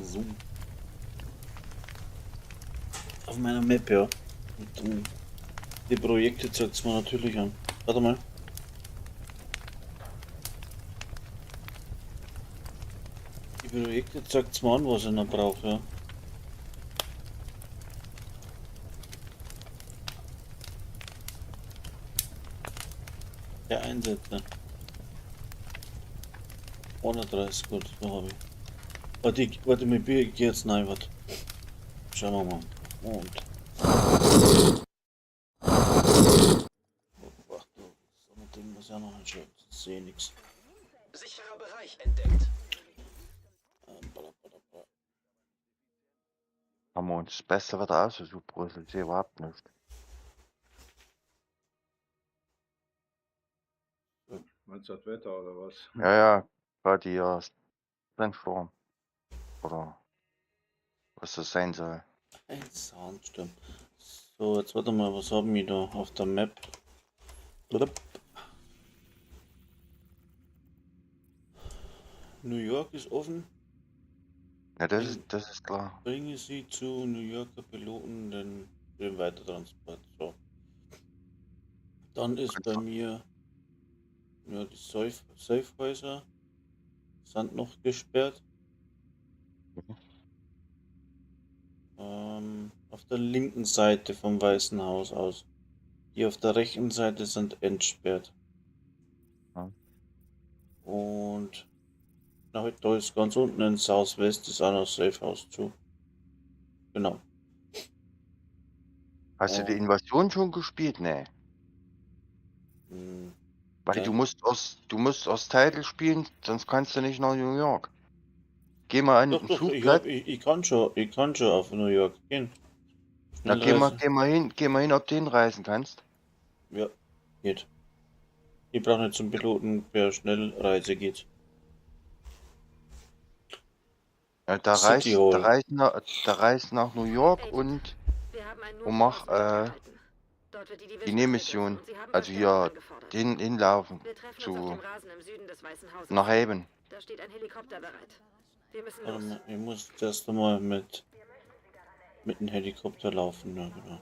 So. Auf meiner Map, ja. Und dann die Projekte zeigt mir natürlich an. Warte mal. Die Projekte zeigt mir an, was ich noch brauche, ja. Der Einsätze. 130, gut, da habe ich. Warte, warte, mit Bier ich geh jetzt rein, warte. Schauen wir mal. Und. Warte, so ein Ding muss ich auch noch anschauen, sonst sehe ich nichts. Sicherer Bereich entdeckt. Bla, bla, bla. Haben wir uns das beste Wetter ausgesucht, Brüssel. Ich sehe überhaupt nicht. Meinst du das Wetter oder was? Ja, ja, gerade hier Sandsturm. Oder was das sein soll. Ein Sandsturm. So, jetzt warte mal, was haben wir da auf der Map? Blub. New York ist offen. Ja, das ist klar. Bringe sie zu New Yorker Piloten den Weitertransport. So. Dann ist Kannst bei du- mir, ja, die Safehäuser sind noch gesperrt. Auf der linken Seite vom Weißen Haus aus. Die auf der rechten Seite sind entsperrt. Ja. Und na, da ist ganz unten in Southwest ist auch noch Safe House zu. Genau. Hast du die Oh. Invasion schon gespielt? Nee. Weil Ja. du musst aus Title spielen, sonst kannst du nicht nach New York. Geh mal an Doch, den doch, ich, Flugplatz. hab, ich kann schon auf New York gehen. Na, Schnellreise. geh mal hin, ob du hinreisen kannst. Ja, geht. Ich brauche nicht zum Piloten, per Schnellreise geht. Ja, da City reist, da Hall. reist nach, da reist nach New York Agent, und wir haben einen und Notfall mach, aus dem erhalten. Dort wird die die Division Nebenmission. angegriffen und sie haben Also Verstärkung hier angefordert. hinlaufen Wir treffen uns auf zu dem Rasen im Süden des Weißen Hauses. nach Haven. Da steht ein Helikopter bereit. Wir müssen Warte los. mal, ich muss erst einmal mit dem Helikopter laufen, ja genau.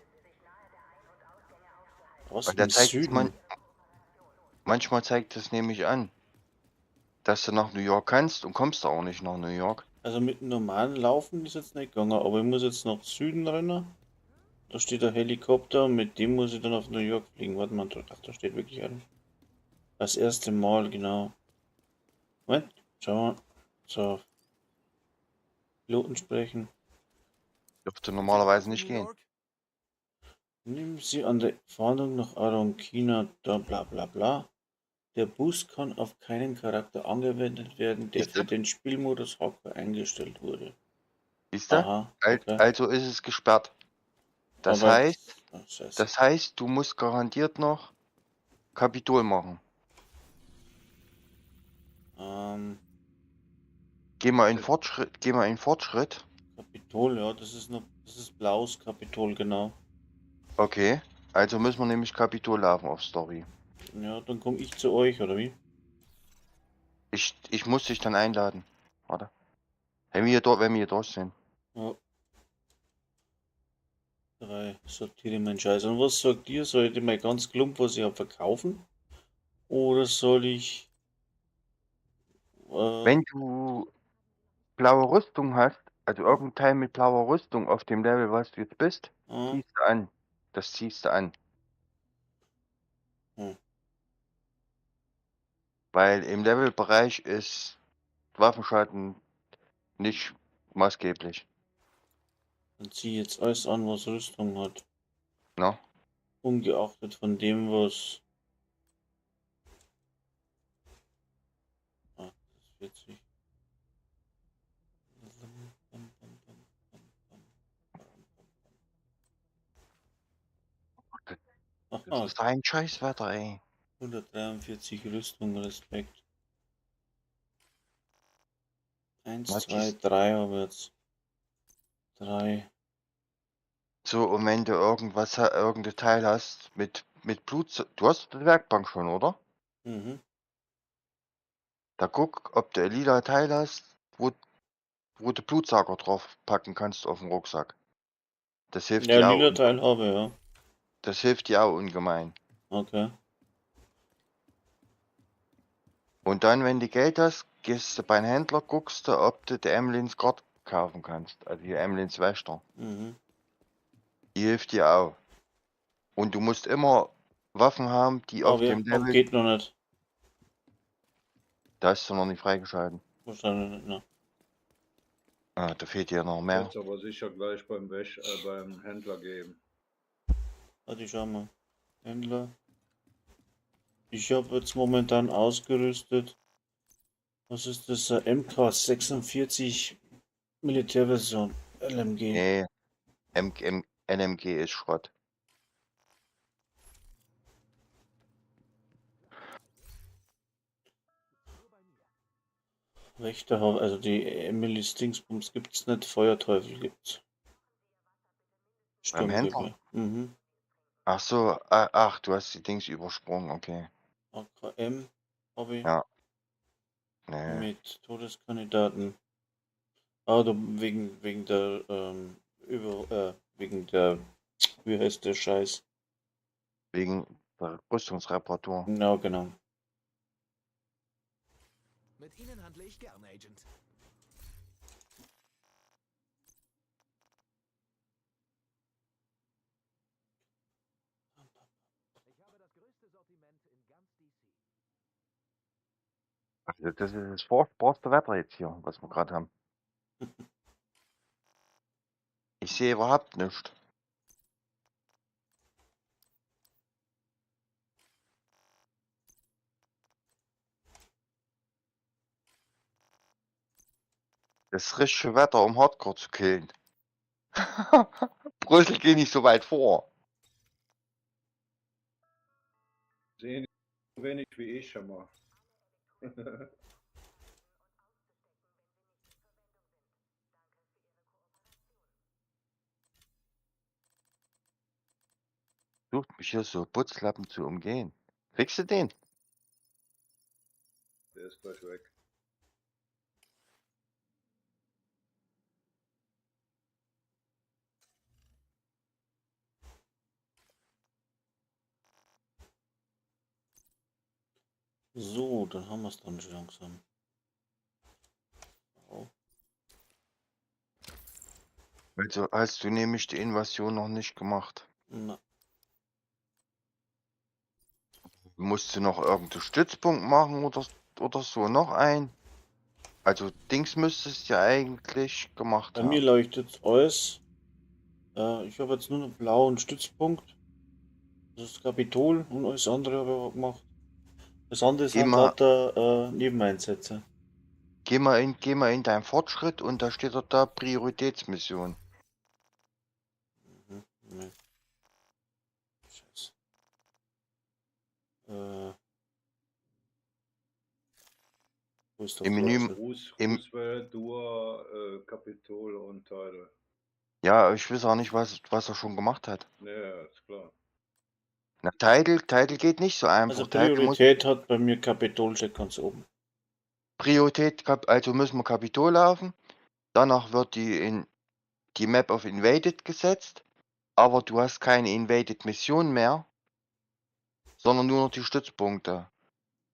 Was Weil der im zeigt Süden? Manchmal zeigt das nämlich an, dass du nach New York kannst und kommst da auch nicht nach New York. Also mit dem normalen Laufen ist jetzt nicht gegangen, aber ich muss jetzt nach Süden rennen. Da steht der Helikopter und mit dem muss ich dann auf New York fliegen. Warte mal, ach, da steht wirklich einer. Das erste Mal, genau. Moment, schau mal. So. Piloten sprechen. Dürfte normalerweise nicht gehen. Nehmen Sie an der Fahndung nach Aronkina, da bla bla bla. Der Boost kann auf keinen Charakter angewendet werden, der Siehst du? für den Spielmodus Hardcore eingestellt wurde. Siehst du? Aha, okay. Also ist es gesperrt. Das Aber heißt, Ach, scheiße. das heißt, du musst garantiert noch Kapitol machen. Geh mal in Fortschritt, geh mal in Fortschritt. Kapitol, ja, das ist noch, das ist blaues Kapitol, genau. Okay, also müssen wir nämlich Kapitol laufen auf Story. Ja, dann komm ich zu euch, oder wie? Ich muss dich dann einladen. Warte. Wenn wir hier durch sind. Ja. 3, sortiere ich meinen Scheiß. Und was sagt ihr? Soll ich mal ganz klump, was ich hab, verkaufen? Oder soll ich... Wenn du blaue Rüstung hast, also irgendein Teil mit blauer Rüstung auf dem Level, was du jetzt bist, ziehst du an. Das ziehst du an. Weil im Levelbereich ist Waffenschaden nicht maßgeblich. Dann zieh ich jetzt alles an, was Rüstung hat. No? Ungeachtet von dem, was... Ah, das ist witzig. Das ist ein Scheißwetter, ey. 143 Rüstung, Respekt. 1, Na, 2, dies- 3 habe ich jetzt. 3. So, und wenn du irgendein Teil hast mit Blut, du hast die Werkbank schon, oder? Mhm. Da guck, ob du ein lila Teil hast, wo wo du Blutsauger drauf packen kannst auf dem Rucksack. Das hilft Ja, dir auch. lila Teil habe ich, ja. Das hilft dir auch ungemein. Okay. Und dann, wenn du Geld hast, gehst du beim Händler, guckst du, ob du die Emlyn's Guard kaufen kannst. Also die Emlyn's Wächter. Mhm. Die hilft dir auch. Und du musst immer Waffen haben, die auf Aber dem Level. geht noch nicht. Da hast du noch nicht freigeschalten. Wahrscheinlich nicht, ne. Ah, da fehlt dir noch mehr. Wird's aber sicher gleich beim beim Händler geben. Warte, ich schau mal. Händler. Ich habe jetzt momentan ausgerüstet. Was ist das? MK46 Militärversion. LMG. Nee. LMG ist Schrott. Wächter, also die Emily Stingsbums gibt's nicht, Feuerteufel gibt's. Beim Händler? Sturmgewehr. Mhm. Ach so, ach, du hast die Dings übersprungen, okay. AKM habe ich. Ja. Nee. Mit Todeskandidaten. Ah, du, wegen der, wegen der, wie heißt der Scheiß? Wegen der Rüstungsreparatur. Ja, genau. Mit Ihnen handle ich gern, Agent. Ich habe das größte Sortiment in ganz DC. Also das ist das furchtbarste Wetter jetzt hier, was wir gerade haben. Ich sehe überhaupt nichts. Das richtige Wetter, um Hardcore zu killen. Brüssel geht nicht so weit vor. Sehen so wenig wie ich schon mal. Sucht mich hier so Putzlappen zu umgehen. Kriegst du den? Der ist gleich weg. So, dann haben wir's dann schon langsam. Oh. Also hast du nämlich die Invasion noch nicht gemacht. Na. Musst du noch irgendeinen Stützpunkt machen oder so? Noch ein? Also Dings müsstest du ja eigentlich gemacht Bei haben. mir leuchtet alles. Ich habe jetzt nur einen blauen Stützpunkt. Das ist das Kapitol und alles andere habe ich auch gemacht. Das andere sind lauter Nebeneinsätze. Geh mal in deinen Fortschritt und da steht da Prioritätsmission. Mhm, nee. Scheiße. Wo ist der Im Menü Fortschritt? Roosevelt, Dua, Kapitol und Teile. Ja, ich weiß auch nicht, was er schon gemacht hat. Ja, ist klar. Na, Title geht nicht so einfach. Also Title muss Priorität hat bei mir Kapitol steht ganz oben. Priorität, also müssen wir Kapitol laufen. Danach wird die in die Map of Invaded gesetzt. Aber du hast keine Invaded Mission mehr, sondern nur noch die Stützpunkte.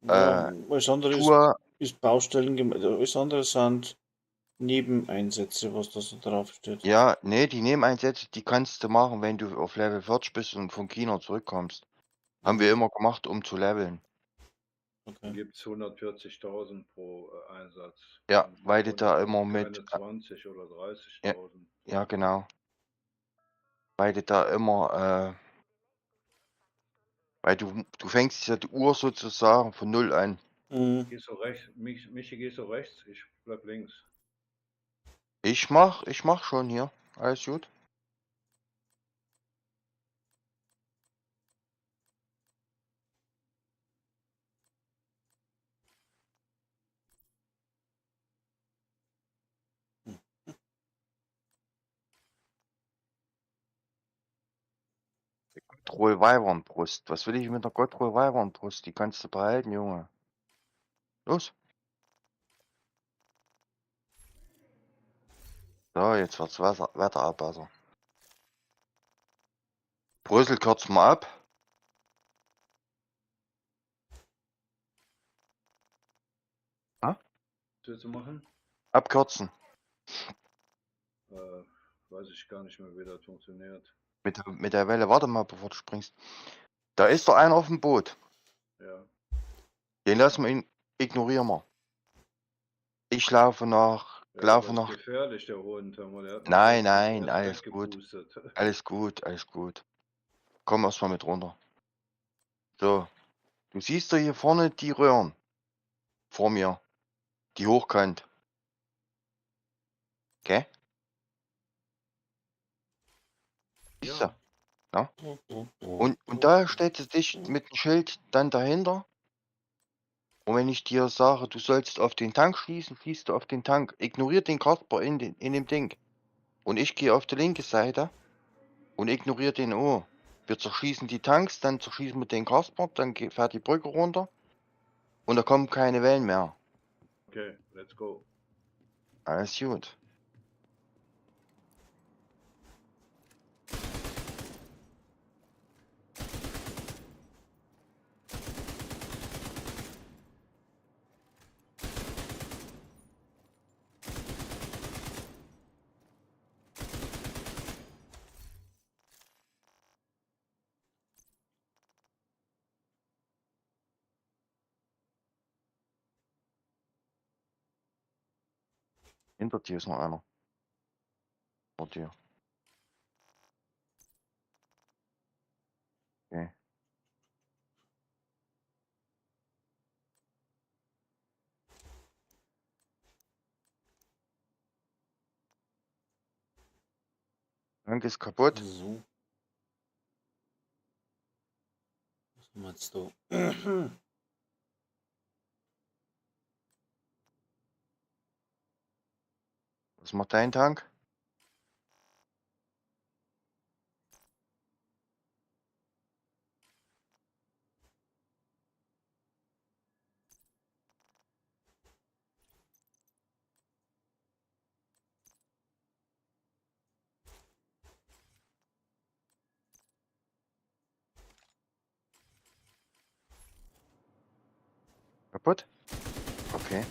Ja, alles andere ist Baustellen, alles andere sind Nebeneinsätze, was da so drauf steht. Ja, nee, die Nebeneinsätze, die kannst du machen, wenn du auf Level 40 bist und von China zurückkommst. Haben wir immer gemacht, um zu leveln. Okay. Gibt's 140.000 pro Einsatz. Ja, Und weil du da immer mit, keine 20 oder 30.000. Ja, ja, genau. Weil du da immer, weil du fängst ja die Uhr sozusagen von 0 an. Mhm. Gehst du rechts, Michi, gehst du rechts, ich bleib links. Ich mach schon hier. Alles gut. Godroll Wyvernbrust. Was will ich mit der Godroll Wyvernbrust? Die kannst du behalten, Junge. Los. So, jetzt wird's Wetter auch besser. Brüssel kürzen wir ab. Was willst du machen? Abkürzen. Weiß ich gar nicht mehr, wie das funktioniert. Mit der Welle, warte mal, bevor du springst. Da ist doch einer auf dem Boot. Ja. Den lassen wir ihn, ignorieren wir. Ich laufe nach, Ja, laufe das ist nach. gefährlich, der Hund. Hör mal, der hat mich Nein, letztens nein, erst alles gut. weggepustet. Alles gut, alles gut. Komm erstmal mit runter. So. Du siehst doch hier vorne die Röhren. Vor mir. Die hochkant. Okay? Siehst du? Ja. Und da stellst du dich mit dem Schild dann dahinter. Und wenn ich dir sage, du sollst auf den Tank schießen, schießt du auf den Tank. Ignorier den Kasper in dem Ding. Und ich gehe auf die linke Seite und ignoriere den auch. Wir zerschießen die Tanks, dann zerschießen wir den Kasper, dann fährt die Brücke runter. Und da kommen keine Wellen mehr. Okay, let's go. Alles gut. Hinter dir ist noch einer. Vor dir. Okay. Tank ist kaputt. So. Was haben wir jetzt da? Was macht dein Tank? Kaputt? Okay.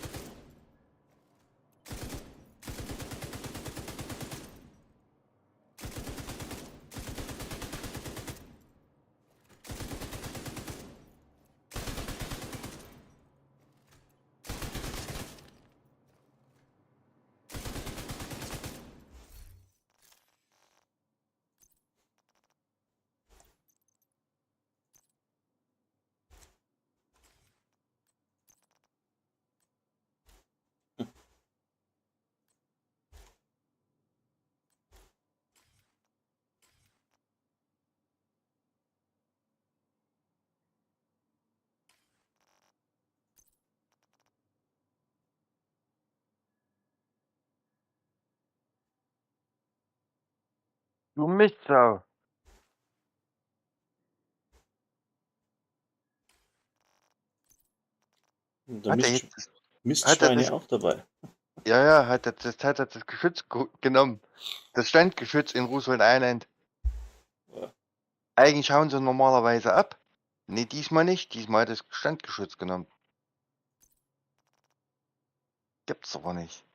Du Mistsau. Und da Hat er Mist, jetzt das, hat er Mistschweine das, auch dabei. ja, ja, hat er das Geschütz genommen. Das Standgeschütz in Roosevelt Island. Ja. Eigentlich hauen sie normalerweise ab. Nee, diesmal nicht. Diesmal hat das Standgeschütz genommen. Gibt's aber nicht.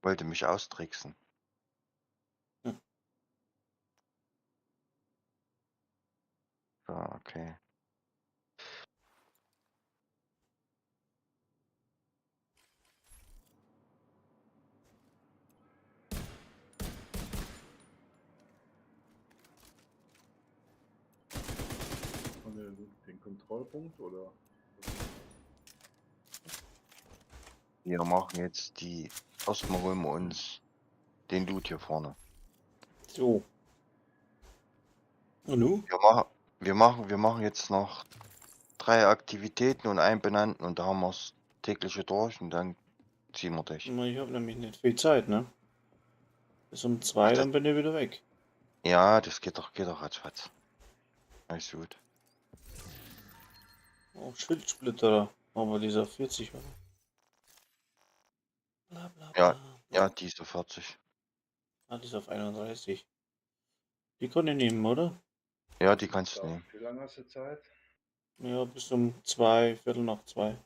Wollte mich austricksen. Hm. So, okay. Haben wir den Kontrollpunkt oder? Wir machen jetzt die. Erstmal holen wir uns den Loot hier vorne. So. Und nu? Wir machen jetzt noch 3 Aktivitäten und einen benannten und da haben wir's tägliche durch und dann ziehen wir dich. Ich hab nämlich nicht viel Zeit, ne? Bis um 2, Ach, das dann bin ich wieder weg. Ja, das geht doch ratzfatz. Alles gut. Oh, Schildsplitterer. Aber dieser 40, oder? Bla bla Ja, bla. ja, diese 40. Ah, die ist auf 31. Die kann ich nehmen, oder? Ja, die kannst du So, nehmen. wie lange hast du Zeit? Ja, bis um 2, 2:15.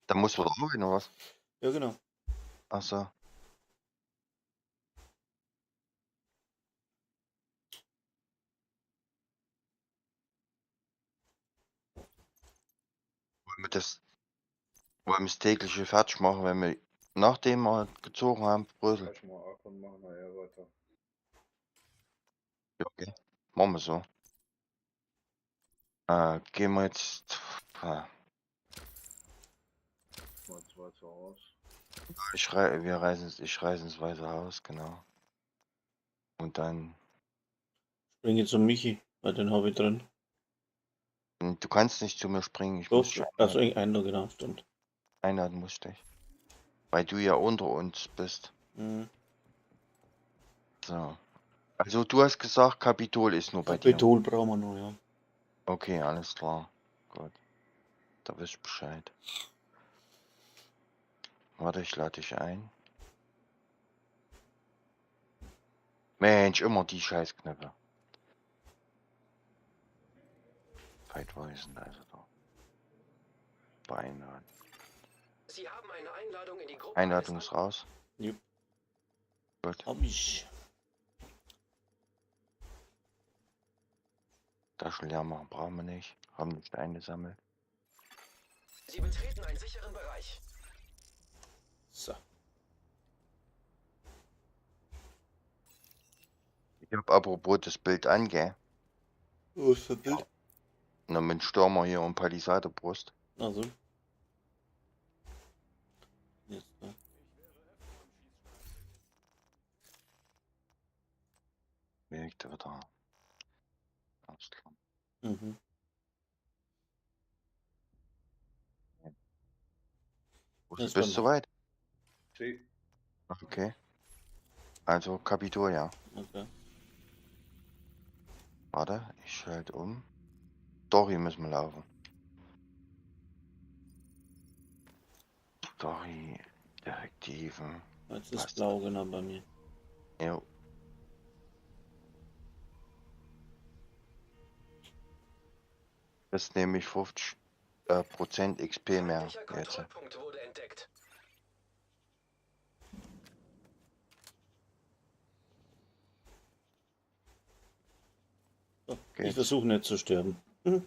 Da musst du wieder arbeiten, oder was? Ja, genau. Ach so. Wollen wir das, wollen wir das tägliche fertig machen, wenn wir nachdem wir gezogen haben, Brösel. Gleich mal ab und machen nachher weiter. Ja, okay. Machen wir so. Gehen wir jetzt. Mal zwei zu Hause. Wir reisen, ich reise ins Weiße Haus, genau. Und dann. Springe zu Michi, weil den habe ich drin. Du kannst nicht zu mir springen, ich Doch, muss dich also einladen. einer, genau, stimmt. Einladen muss ich dich. Weil du ja unter uns bist. Mhm. So. Also du hast gesagt, Kapitol ist nur bei dir. Kapitol brauchen wir noch, ja. Okay, alles klar. Gut. Da wisst ich Bescheid. Warte, ich lade dich ein. Mensch, immer die Scheißknöpfe. Zeitweisen, also da. Beinahe. Sie haben eine Einladung in die Gruppe Einladung eines ist raus. Jupp. Gut. Hab ich. Taschen leer machen brauchen wir nicht. Haben nicht eingesammelt. Sie betreten einen sicheren Bereich. So. Ich hab apropos das Bild an, gell? Was für Bild? Na, mit Stürmer hier und Palisadebrust. Also. Jetzt, ne? Wirkte wieder. Alles klar. Mhm. Wo Das bist war du soweit? Sie. Okay. Also Kapitol, ja. Okay. Warte, ich schalte um. Story müssen wir laufen. Story, Direktiven. Jetzt ist Passt. blau genau bei mir. Jo. Das nehme ich 50 Prozent XP mehr Feindlicher jetzt. Kontrollpunkt wurde entdeckt. So, Okay. ich versuche nicht zu sterben. Mhm.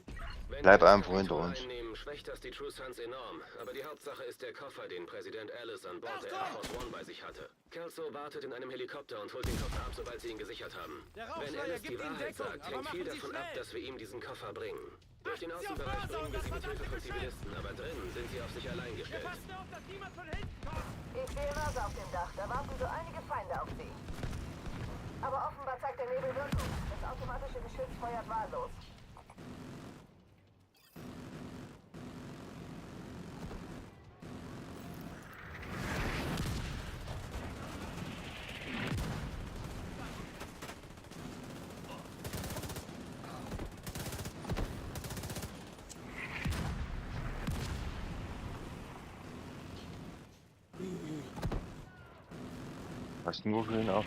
Wenn Bleib wir das einfach hinter Kapitol uns. einnehmen, schwächt das die True Sons enorm. Aber die Hauptsache ist der Koffer, den Präsident Ellis an Bord der Air Force One bei sich hatte. Kelso wartet in einem Helikopter und holt den Koffer ab, sobald sie ihn gesichert haben. Der Wenn Rauchschleier Ellis die gibt Ihnen Wahrheit Deckung, sagt, aber hängt viel machen Sie davon ab, schnell. dass wir ihm diesen Koffer bringen. Durch den Achten Sie auf Außenbereich Mörser bringen und wir das sie mit Hilfe verdammte von Geschütz! Zivilisten, aber drinnen sind sie auf sich allein Wir gestellt. passen auf, dass niemand von hinten kommt! Ich sehe Mörser auf dem Dach. Da warten so einige Feinde auf sie. Aber offenbar zeigt der Nebel Wirkung. Das automatische Geschütz feuert wahllos. Uiuiui. Pass nur schön auf.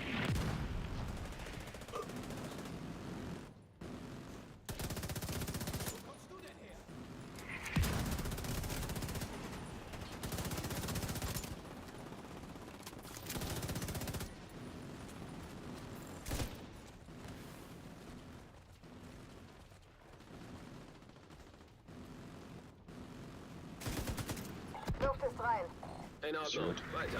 Luft ist rein. In Ordnung, Gut. weiter.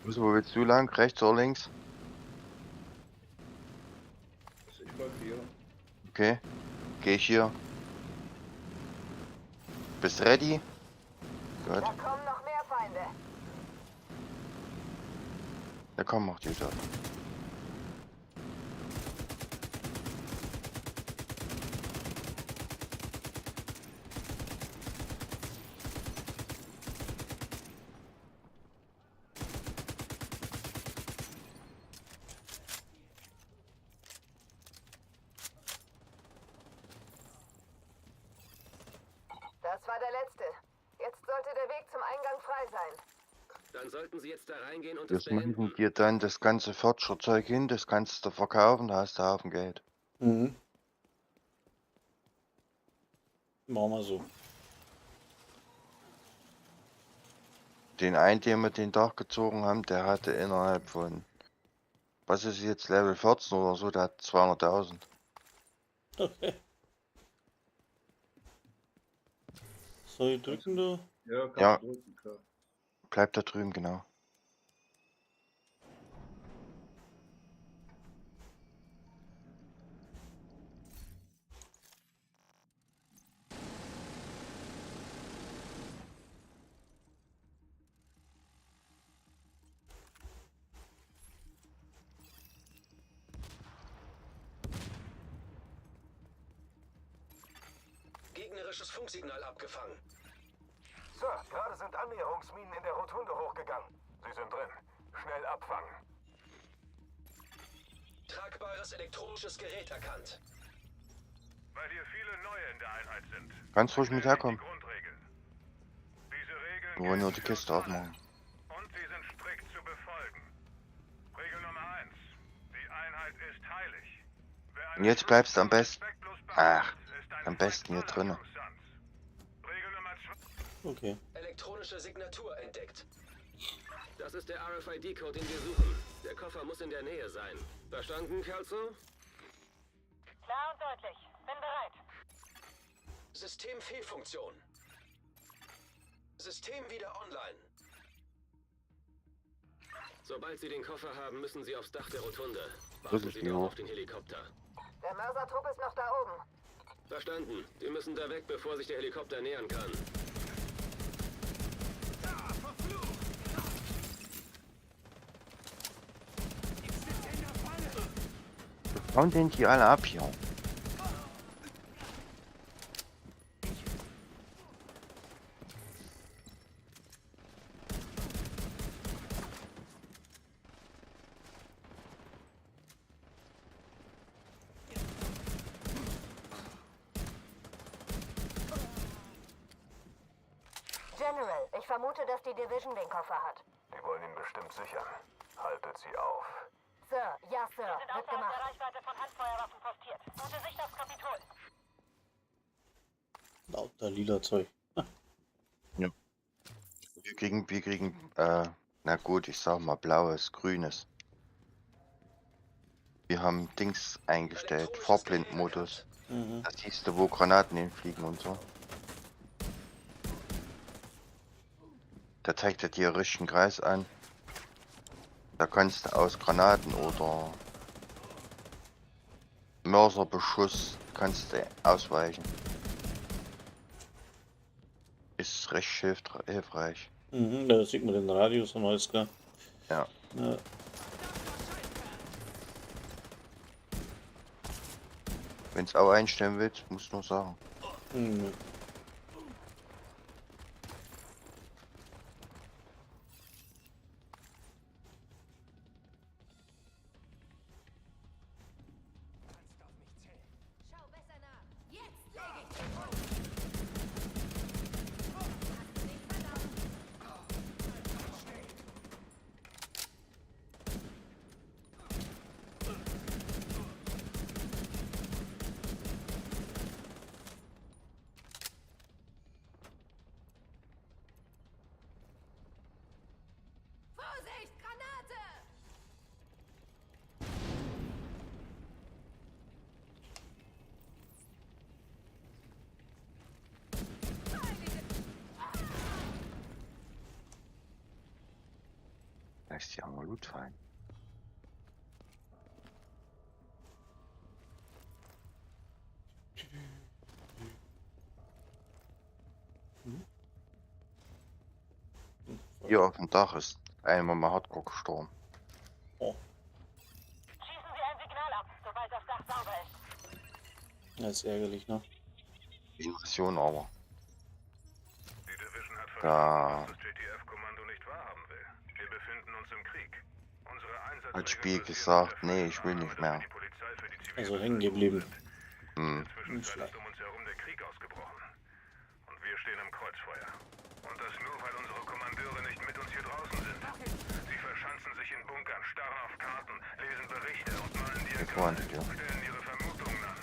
Wo willst du lang? Rechts oder links? Ich bleib hier. Okay. Geh ich hier. Bist ready? Gut. Da kommen noch mehr Feinde. Da kommen auch die da. war der letzte. Jetzt sollte der Weg zum Eingang frei sein. Dann sollten Sie jetzt da reingehen und Wir es schmeißen beenden. dir dann das ganze Fortschrittzeug hin, das kannst du verkaufen, da hast du Haufen Geld. Mhm. Machen wir so. Den einen, den wir den Tag gezogen haben, der hatte innerhalb von, was ist jetzt, Level 14 oder so, der hat 200.000. Okay. Soll ich drücken da? Ja, kannst Ja. du drücken, klar. Bleib da drüben, genau. Gegnerisches Funksignal abgefangen. Sir, gerade sind Annäherungsminen in der Rotunde hochgegangen. Sie sind drin. Schnell abfangen. Tragbares elektronisches Gerät erkannt. Weil hier viele neue in der Einheit sind. Kannst ruhig mit herkommen. Die Grundregeln. Diese Regeln Wir wollen nur gelten die für Kiste uns alle. aufmachen. Und sie sind strikt zu befolgen. Regel Nummer 1. Die Einheit ist heilig. Wer Und einen jetzt bleibst du am Schuss besten. respektlos Ach, behandelt, ist ein am besten hier Feind aller drinne. True Sons. Regel Nummer 2. Okay. Elektronische Signatur entdeckt. Das ist der RFID-Code, den wir suchen. Der Koffer muss in der Nähe sein. Verstanden, Kelso? Klar und deutlich. Bin bereit. Systemfehlfunktion. System wieder online. Sobald Sie den Koffer haben, müssen Sie aufs Dach der Rotunde. Warten Wirklich, Sie dort ja. auf den Helikopter. Der Mörsertrupp ist noch da oben. Verstanden. Wir müssen da weg, bevor sich der Helikopter nähern kann. Wir hauen denn die alle ab hier? General, ich vermute, dass die Division den Koffer hat. Die wollen ihn bestimmt sichern. Haltet sie auf. Sir, ja, Sir, wird gemacht. Reichweite von Handfeuerwaffen postiert. Gute Sicht aufs Kapitol. Lauter lila Zeug. Wir kriegen, na gut, ich sag mal blaues, grünes. Wir haben Dings eingestellt, Elektronisches Vorblindmodus. Mhm. Da siehst du, wo Granaten hinfliegen und so. Da zeigt er dir richtigen Kreis an. Da kannst du aus Granaten oder Mörserbeschuss kannst du ausweichen. Ist recht hilfreich. Mhm, da sieht man den Radius und alles, gell? Ja. Ja. Wenn es auch einstellen willst, musst du nur sagen. Mhm. Schau besser nach. Jetzt leg ich dich um. Hast du dich verlaufen? Vorsicht, Granate! Da ist ja mal Loot fallen. Hier auf dem Dach ist einmal mal hardcore gestorben. Oh, Schießen Sie ein Signal ab, sobald das Dach sauber ist. das ist ärgerlich, ne? Invasion aber. Die Division hat Da verstanden, dass das JTF-Kommando nicht wahrhaben will. Wir befinden uns im Krieg. Unsere hat Einsatzregeln Spiel basieren auf gesagt, der nee, ich will falschen nicht Annahme, mehr. dass wir die Polizei für die Also Zivilbevölkerung hängen geblieben. sind. Hm. In der Zwischenzeit Schlecht. ist um uns herum der Krieg ausgebrochen. Und wir Wir stehen im Kreuzfeuer. Und das nur, weil unsere Kommandeure nicht mit uns hier draußen sind. Sie verschanzen sich in Bunkern, starren auf Karten, lesen Berichte und malen Vorne, Diagramme, ja. stellen ihre Vermutungen an.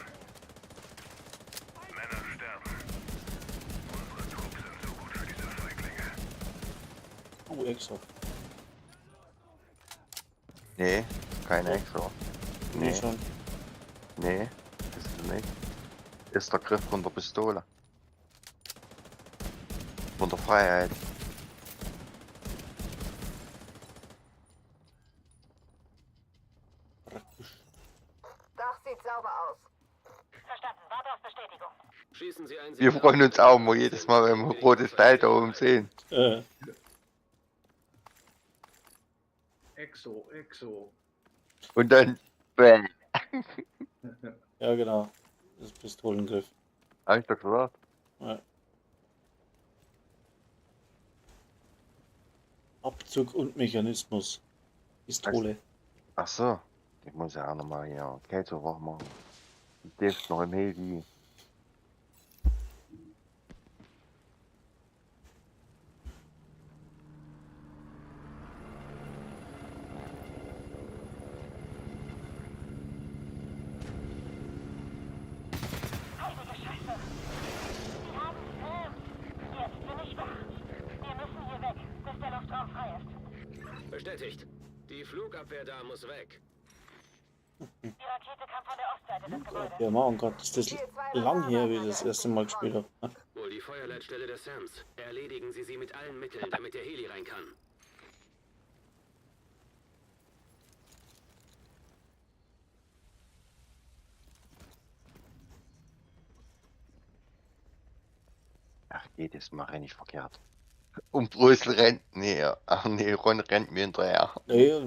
Männer sterben. Unsere Trupps sind so gut für diese Feiglinge. Oh, extra. Nee, keine Exo. Nee, Nee, schon. nee, ist es nicht. Ist der Griff von der Pistole. Von der Freiheit. Praktisch. Dach sieht sauber aus. Verstanden. Warte auf Bestätigung. Schießen Sie ein Wir Signal. freuen uns auch immer jedes Mal, wenn wir ein rotes Teil da oben sehen. Exo, Exo. Und dann. Bäh. Ja, genau. Das ist Pistolengriff. Hab ich doch gesagt. Ja. Abzug und Mechanismus. Pistole. Ach so. Ich muss ja auch nochmal hier Kälte wach machen. Ich darf noch im Heli. Heilige Scheiße. Sie haben Sam. Jetzt bin ich wach. Wir müssen hier weg, bis der Luftraum frei ist. Bestätigt. Die Flugabwehr da muss weg. Die Rakete kam von der Ostseite des Gebäudes. Ja, Mann, Gott, ist das lang her, wie ich das erste Mal gespielt habe. Wohl die Feuerleitstelle der Sams. Erledigen Sie sie mit allen Mitteln, damit der Heli rein kann. Ach, jedes Mal renne ich verkehrt. Und Brüssel rennt. Nee, ja. Ach nee, Ron rennt mir hinterher. Ja,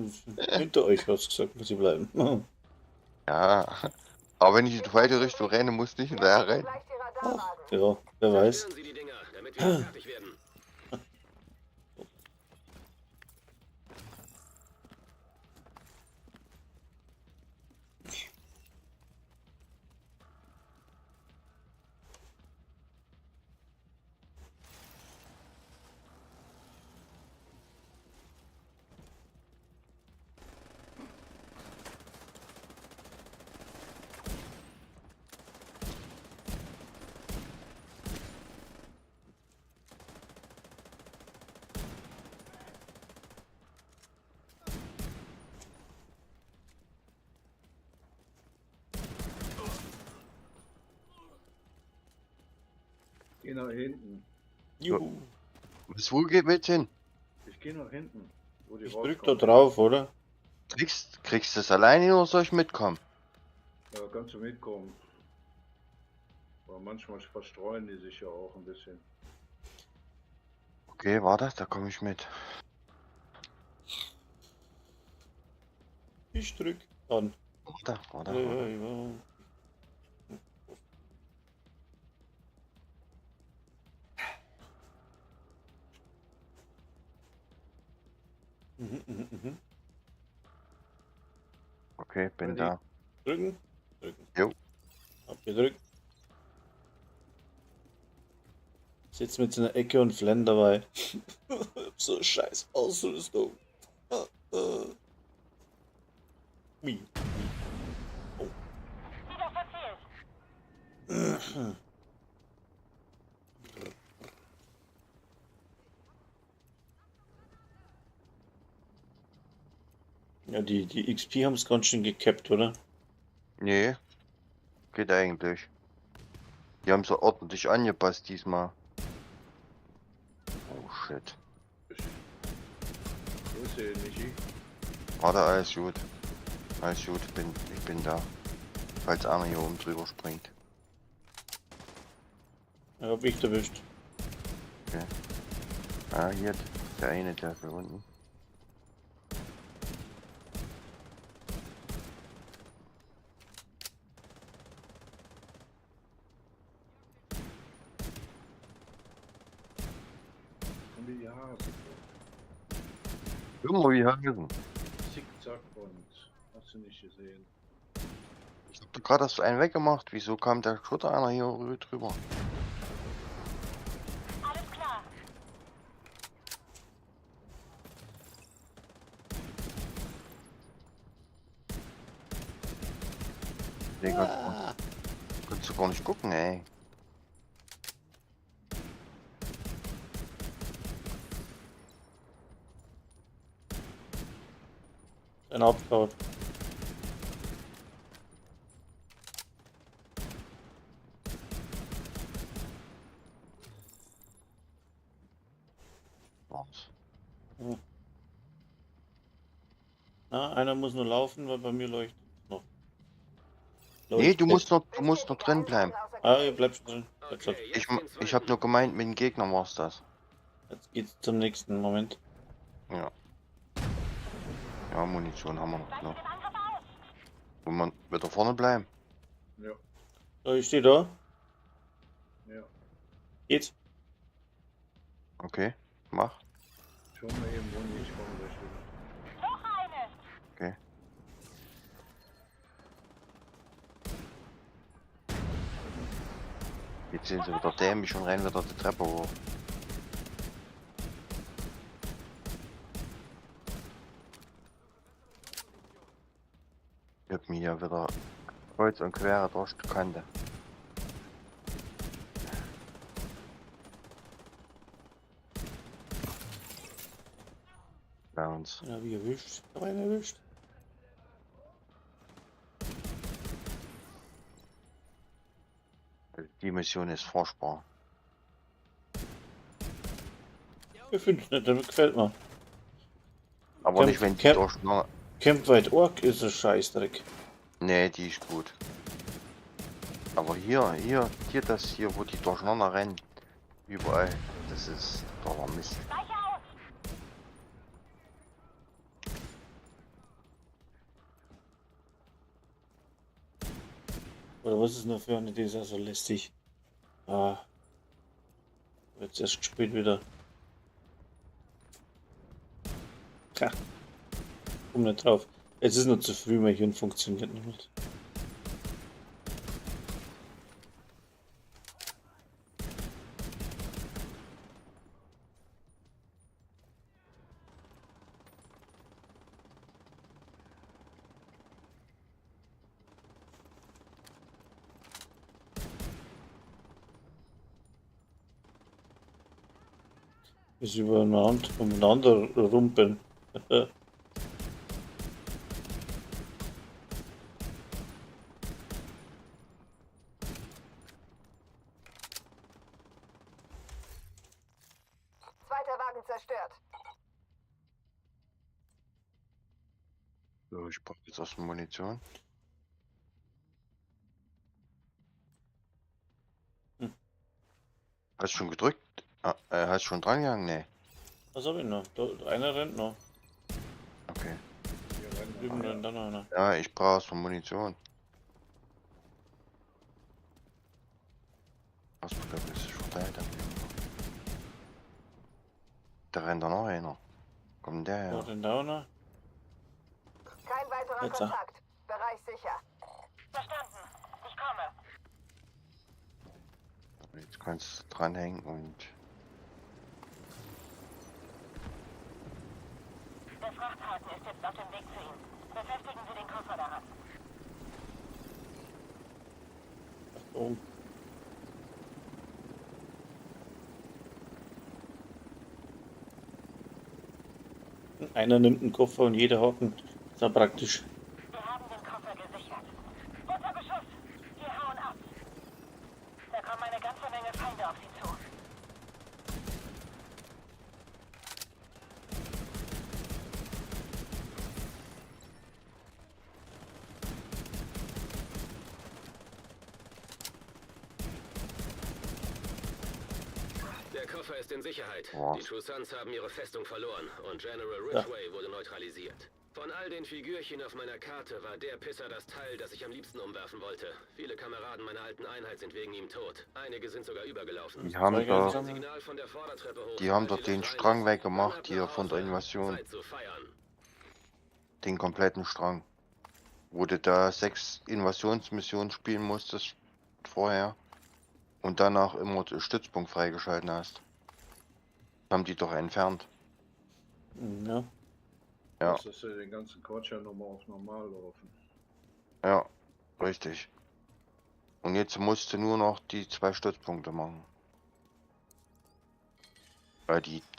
hinter euch hast du gesagt, muss ich bleiben. Ja. Aber wenn ich in die falsche Richtung renne, muss ich nicht hinterher rennen. Gleich die Radarwagen. Ja, wer weiß. Zerstören Sie die Dinger, damit wir fertig werden. Geh nach hinten. Juhu. Was, wo geht mit hin? Ich gehe nach hinten. Wo die Ich drück da rauskommen. drauf, oder? Kriegst du das alleine oder soll ich mitkommen? Ja, kannst du mitkommen. Aber manchmal verstreuen die sich ja auch ein bisschen. Okay, warte, da komme ich mit. Ich drück an. Warte, warte, Ja, warte. ja, ja. Mhm. Okay, bin Ready. da. Drücken. Drücken. Jo. Hab gedrückt. Sitzt mit in der Ecke und flennt dabei. So scheiß Ausrüstung. Wie? Wieder verfehlt. Ja, die XP haben es ganz schön gecapped, oder? Nee. Geht eigentlich. Die haben so ordentlich angepasst diesmal. Oh shit. Wo ist der Michi? Warte, alles gut. Alles gut, ich bin da. Falls einer hier oben drüber springt. Ja, hab ich erwischt. Ah, hier, der eine, der ist hier unten. Und die Hasen. Immer wie Hasen. Zickzack und hast du nicht gesehen. Ich hab doch gerade erst einen weggemacht. Wieso kam der Schutter einer hier drüber? Nee, kannst du gar nicht gucken, ey. Ein Abfahrt. Was? Na, einer muss nur laufen, weil bei mir leuchtet noch. Nee, du Leuchtet. musst noch drin bleiben. Ah, ihr bleibt schon drin. Bleibt schon. Okay, Ich, jetzt den ich hab nur zweiten. gemeint, mit dem Gegner war's das. Jetzt geht's zum nächsten Moment. Ja. Ja, Munition haben wir noch. Weiche Ne? dem Angriff aus! Wollen wir wieder vorne bleiben? Ja, So, ich stehe da. ja. Geht's? Okay, mach. Schon mal eben Muni, ich komme gleich wieder. Noch eine! Okay. Jetzt sind sie wieder dämlich und rennen wieder die Treppe hoch. Ich hab mich ja wieder kreuz und quer durch die Kante. Bei uns. Ja, wie erwischt. Hab einen erwischt. Die Mission ist furchtbar. Ich finde es nicht, damit gefällt mir. Aber Camp- nicht, wenn die Camp- durch. Camp White Orc ist ein Scheißdreck. Nee, die ist gut. Aber hier das hier, wo die durcheinander rennen. Überall. Das ist totaler Mist. Weiche aus! Oder was ist noch für eine, die ist ja so lästig. Ah. Jetzt erst gespielt wieder. Tja. Komm nicht drauf. Es ist noch zu früh, mein Hirn funktioniert noch nicht. Ist übereinander, umeinander rumpeln. Zweiter Wagen zerstört. So, ich brauche jetzt erstmal Munition. Hm. Hast du schon gedrückt? Ah, hast du schon dran gegangen? Nee. Was hab ich noch? Da, einer rennt noch. Okay. Hier rennen Drüben einer. rennt auch noch einer. Ja, ich brauche erstmal Munition. Was bedeutet das? Ich verteilt hab. Da rennt da noch einer. Kommt der Da her? rennt auch noch. Kein weiterer Jetzt, ah. Kontakt. Bereich sicher. Verstanden. Ich komme. Jetzt kannst du dranhängen und. Der Frachthaken ist jetzt auf dem Weg zu Ihnen. Befestigen Sie den Koffer daran. Ach, da oben. Einer nimmt einen Koffer und jeder Haken. Ist ja praktisch. Wir haben den Koffer gesichert. Unter Beschuss! Wir hauen ab. Da kommen eine ganze Menge Feinde auf Sie zu. Der Koffer ist in Sicherheit. Boah. Die True Sons haben ihre Festung verloren und General Ja. Ridgway wurde neutralisiert. Von all den Figürchen auf meiner Karte war der Pisser das Teil, das ich am liebsten umwerfen wollte. Viele Kameraden meiner alten Einheit sind wegen ihm tot. Einige sind sogar übergelaufen. Die haben Zeug da, einsammeln. Signal von der Vordertreppe hoch. die haben Sobald doch die den Luft rein Strang ist. weggemacht Dann ab hier nach von der Hause. Invasion. Zeit zu feiern. Den kompletten Strang. Wo du da 6 Invasionsmissionen spielen musstest vorher. Und danach immer den Stützpunkt freigeschalten hast. Haben die doch entfernt. Ja. Ja. Das ist ja den ganzen Quatsch ja nochmal auf normal laufen. Ja. Richtig. Und jetzt musst du nur noch die 2 Stützpunkte machen. Die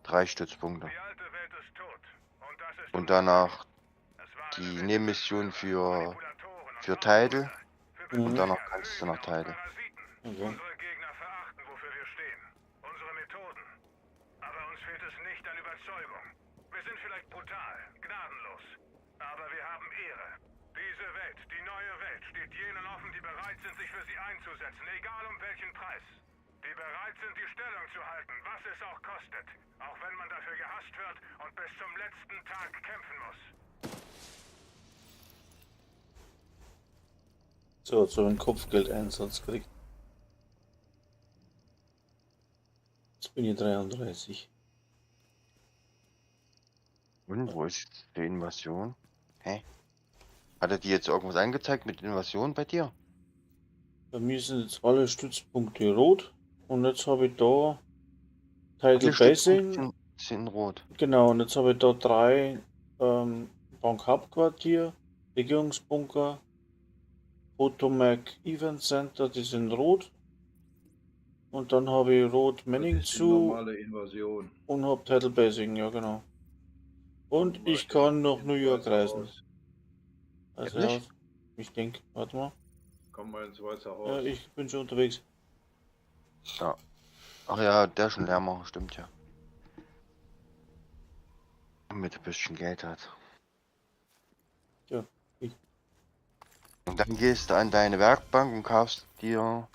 3 Stützpunkte. Die alte Welt ist tot. Und das ist Und unser danach Es war eine die Welt Nebenmission Manipulatoren und für Teile. Für Und Mhm. danach kannst du nach Teile. Parasiten. Okay. Unsere Gegner verachten, wofür wir stehen. Unsere Methoden. Aber uns fehlt es nicht an Überzeugung. Wir sind vielleicht brutal, gnadenlos. Aber wir haben Ehre. Diese Welt, die neue Welt, steht jenen offen, die bereit sind, sich für sie einzusetzen, egal um welchen Preis. Die bereit sind, die Stellung zu halten, was es auch kostet. Auch wenn man dafür gehasst wird und bis zum letzten Tag kämpfen muss. So, jetzt habe ich einen Kopfgeldeinsatz gekriegt. Jetzt bin ich 33. Und wo ist jetzt die Invasion? Hä? Hat er dir jetzt irgendwas angezeigt mit Invasion bei dir? Bei mir sind jetzt alle Stützpunkte rot. Und jetzt habe ich da Tidal Alle Stützpunkte Basin. sind rot. Genau, und jetzt habe ich da 3 Bankhauptquartier, Regierungsbunker, Potomac Event Center, die sind rot. Und dann habe ich rot Das Manning ist die zu normale Invasion. und habe Tidal Basin, ja genau. Und Komm mal ich kann nach ins New York Weiße reisen. Haus. Also Ehrlich? ja, ich denke, warte mal. Komm mal ins Weiße Ja, Haus. ich bin schon unterwegs. Ja. Ach ja, der schon leer machen, stimmt ja. Damit ein bisschen Geld hat. Ja, ich. Und dann gehst du an deine Werkbank und kaufst dir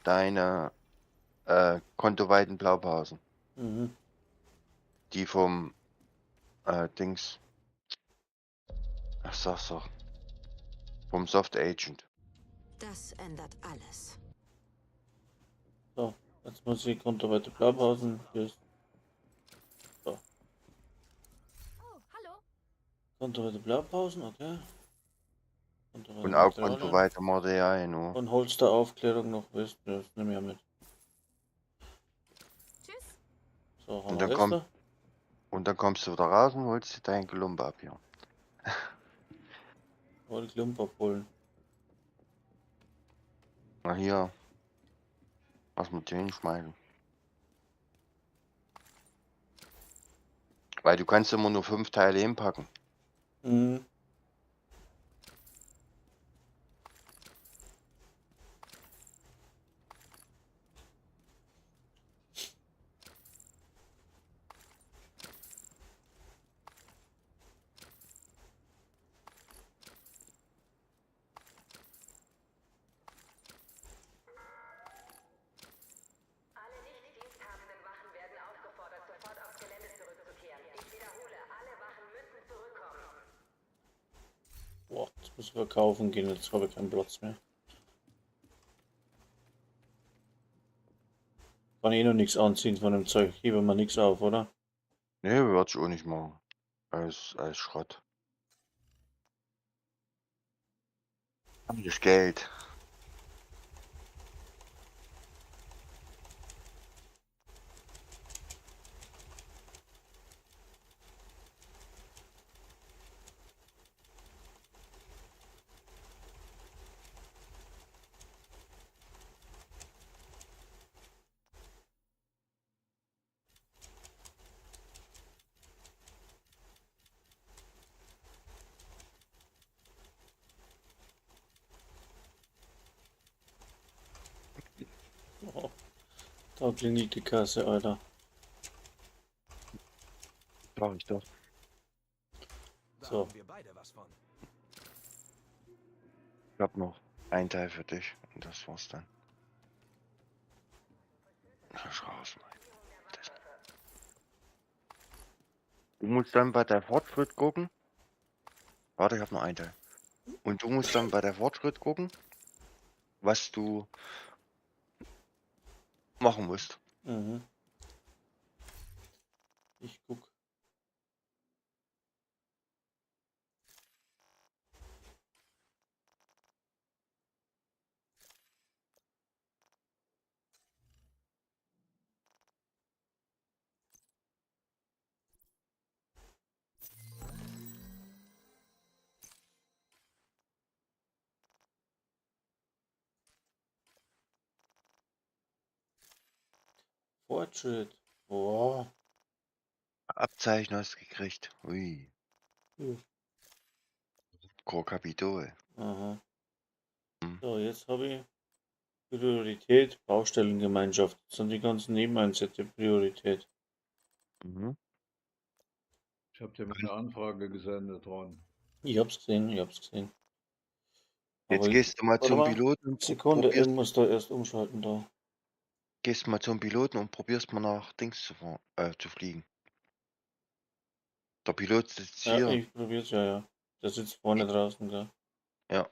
deine kontoweiten Blaupausen. Mhm. Die vom Dings. Ach, sag's doch. Vom Soft Agent. Das ändert alles. So, jetzt muss ich kontoweite Blaupausen. Hier ist. So. Oh, hallo. Kontoweite Blaupausen, okay. Kontoweite Und auch Materialien. kontoweite Materialien. Oh. Und Holsteraufklärung noch, weißt du, das nehme ich ja mit. Tschüss. So, haben Und wir dann das kommt- da? Und dann kommst du wieder raus und holst dir deinen Klump ab hier. Wollte Klump abholen. Na hier. Was mit dir hinschmeißen. Weil du kannst immer nur 5 Teile hinpacken. Mhm. Alle nicht diensthabenden Wachen werden aufgefordert, sofort aufs Gelände zurückzukehren. Ich wiederhole, alle Wachen müssen zurückkommen. Boah, jetzt muss ich verkaufen gehen, jetzt habe ich keinen Platz mehr. Kann ich eh noch nichts anziehen von dem Zeug. Hebe mal nichts auf, oder? Nee, würde ich auch nicht machen. Als Schrott. Das Geld. Oh, da klingelt die Kasse, Alter. Sag ich doch. Da So. haben wir beide was von. Ich hab noch ein Teil für dich und das war's dann. Das raus, mein. Du musst dann bei der Fortschritt gucken. Warte, ich hab noch einen Teil. Und du musst dann bei der Fortschritt gucken, was du machen musst. Mhm. Ich guck. Fortschritt. Boah. Abzeichen hast du gekriegt. Ui. Hm. Core Kapitol. Aha. Hm. So, jetzt habe ich Priorität, Baustellengemeinschaft. Das sind die ganzen Nebeneinsätze Priorität. Mhm. Ich habe dir mal eine Anfrage gesendet, Ron. Ich hab's gesehen, ich hab's gesehen. Jetzt Aber gehst du mal warte zum mal. Piloten und Sekunde, ich probierst, muss da erst umschalten da. gehst mal zum Piloten und probierst mal nach Dings zu fliegen. Der Pilot sitzt Ja, hier. ich probier's ja, ja. Der sitzt vorne draußen, gell? Ja.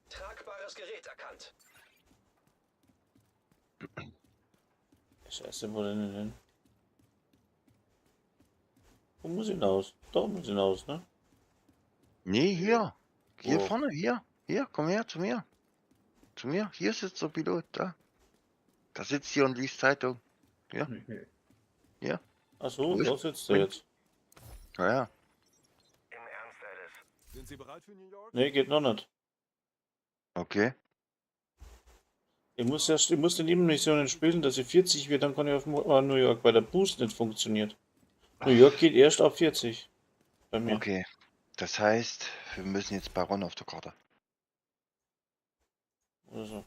Tragbares Gerät erkannt. Scheiße, wo denn hin? Wo muss ich hinaus? Da muss ich hinaus, ne? Nee, hier. Hier Wo? vorne, hier. Hier, komm her zu mir. Zu mir. Hier sitzt der Pilot, da. Da sitzt hier und liest Zeitung. Ja. Ach so, Wo ist- da sitzt er jetzt. Ja, ja. Im Ernst, Alice. Sind Sie bereit für New York? Ne, geht noch nicht. Okay. Ich muss erst, ich muss die Nebenmissionen spielen, dass ich 40 wird, dann kann ich auf New York, weil der Boost nicht funktioniert. New York geht erst ab 40. Bei mir. Okay. Das heißt, wir müssen jetzt bei Ron auf der Karte. Oder so.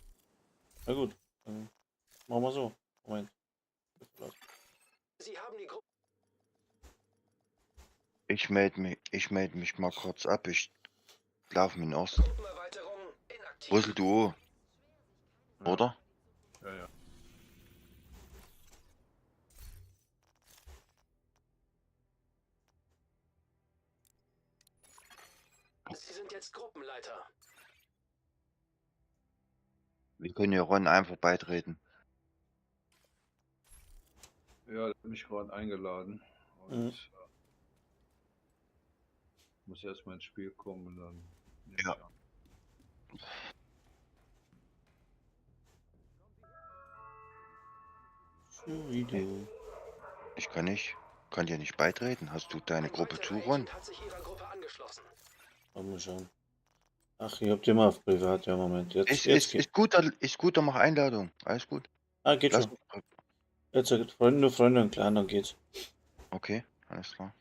Na gut. Dann machen wir so. Moment. Sie haben die Gruppe. Ich melde mich mal kurz ab. Ich laufe mit den Osten. Gruppenerweiterung inaktiv. Rüssel du, Ja. oder? Ja, ja. Sie sind jetzt Gruppenleiter. Wir können ja Ron einfach beitreten. Ja, der hat mich gerade eingeladen. Und Mhm. muss erstmal ins Spiel kommen und dann. nehme Ja. ich an. Schubidu. Ich kann nicht, kann dir nicht beitreten. Hast du deine Ein Gruppe weiterer zu, Ron? Agent hat sich Ihrer Gruppe angeschlossen. Mal schauen. Ach, ich hab die mal auf privat. Ja, Moment. Jetzt, Ist, jetzt ist, geht. ist gut, ist gut, dann mach Einladung. Alles gut. Ah, geht Lass schon. mich- Jetzt sagt Freunde, nur Freunde und Clan, dann geht's. Okay, alles klar.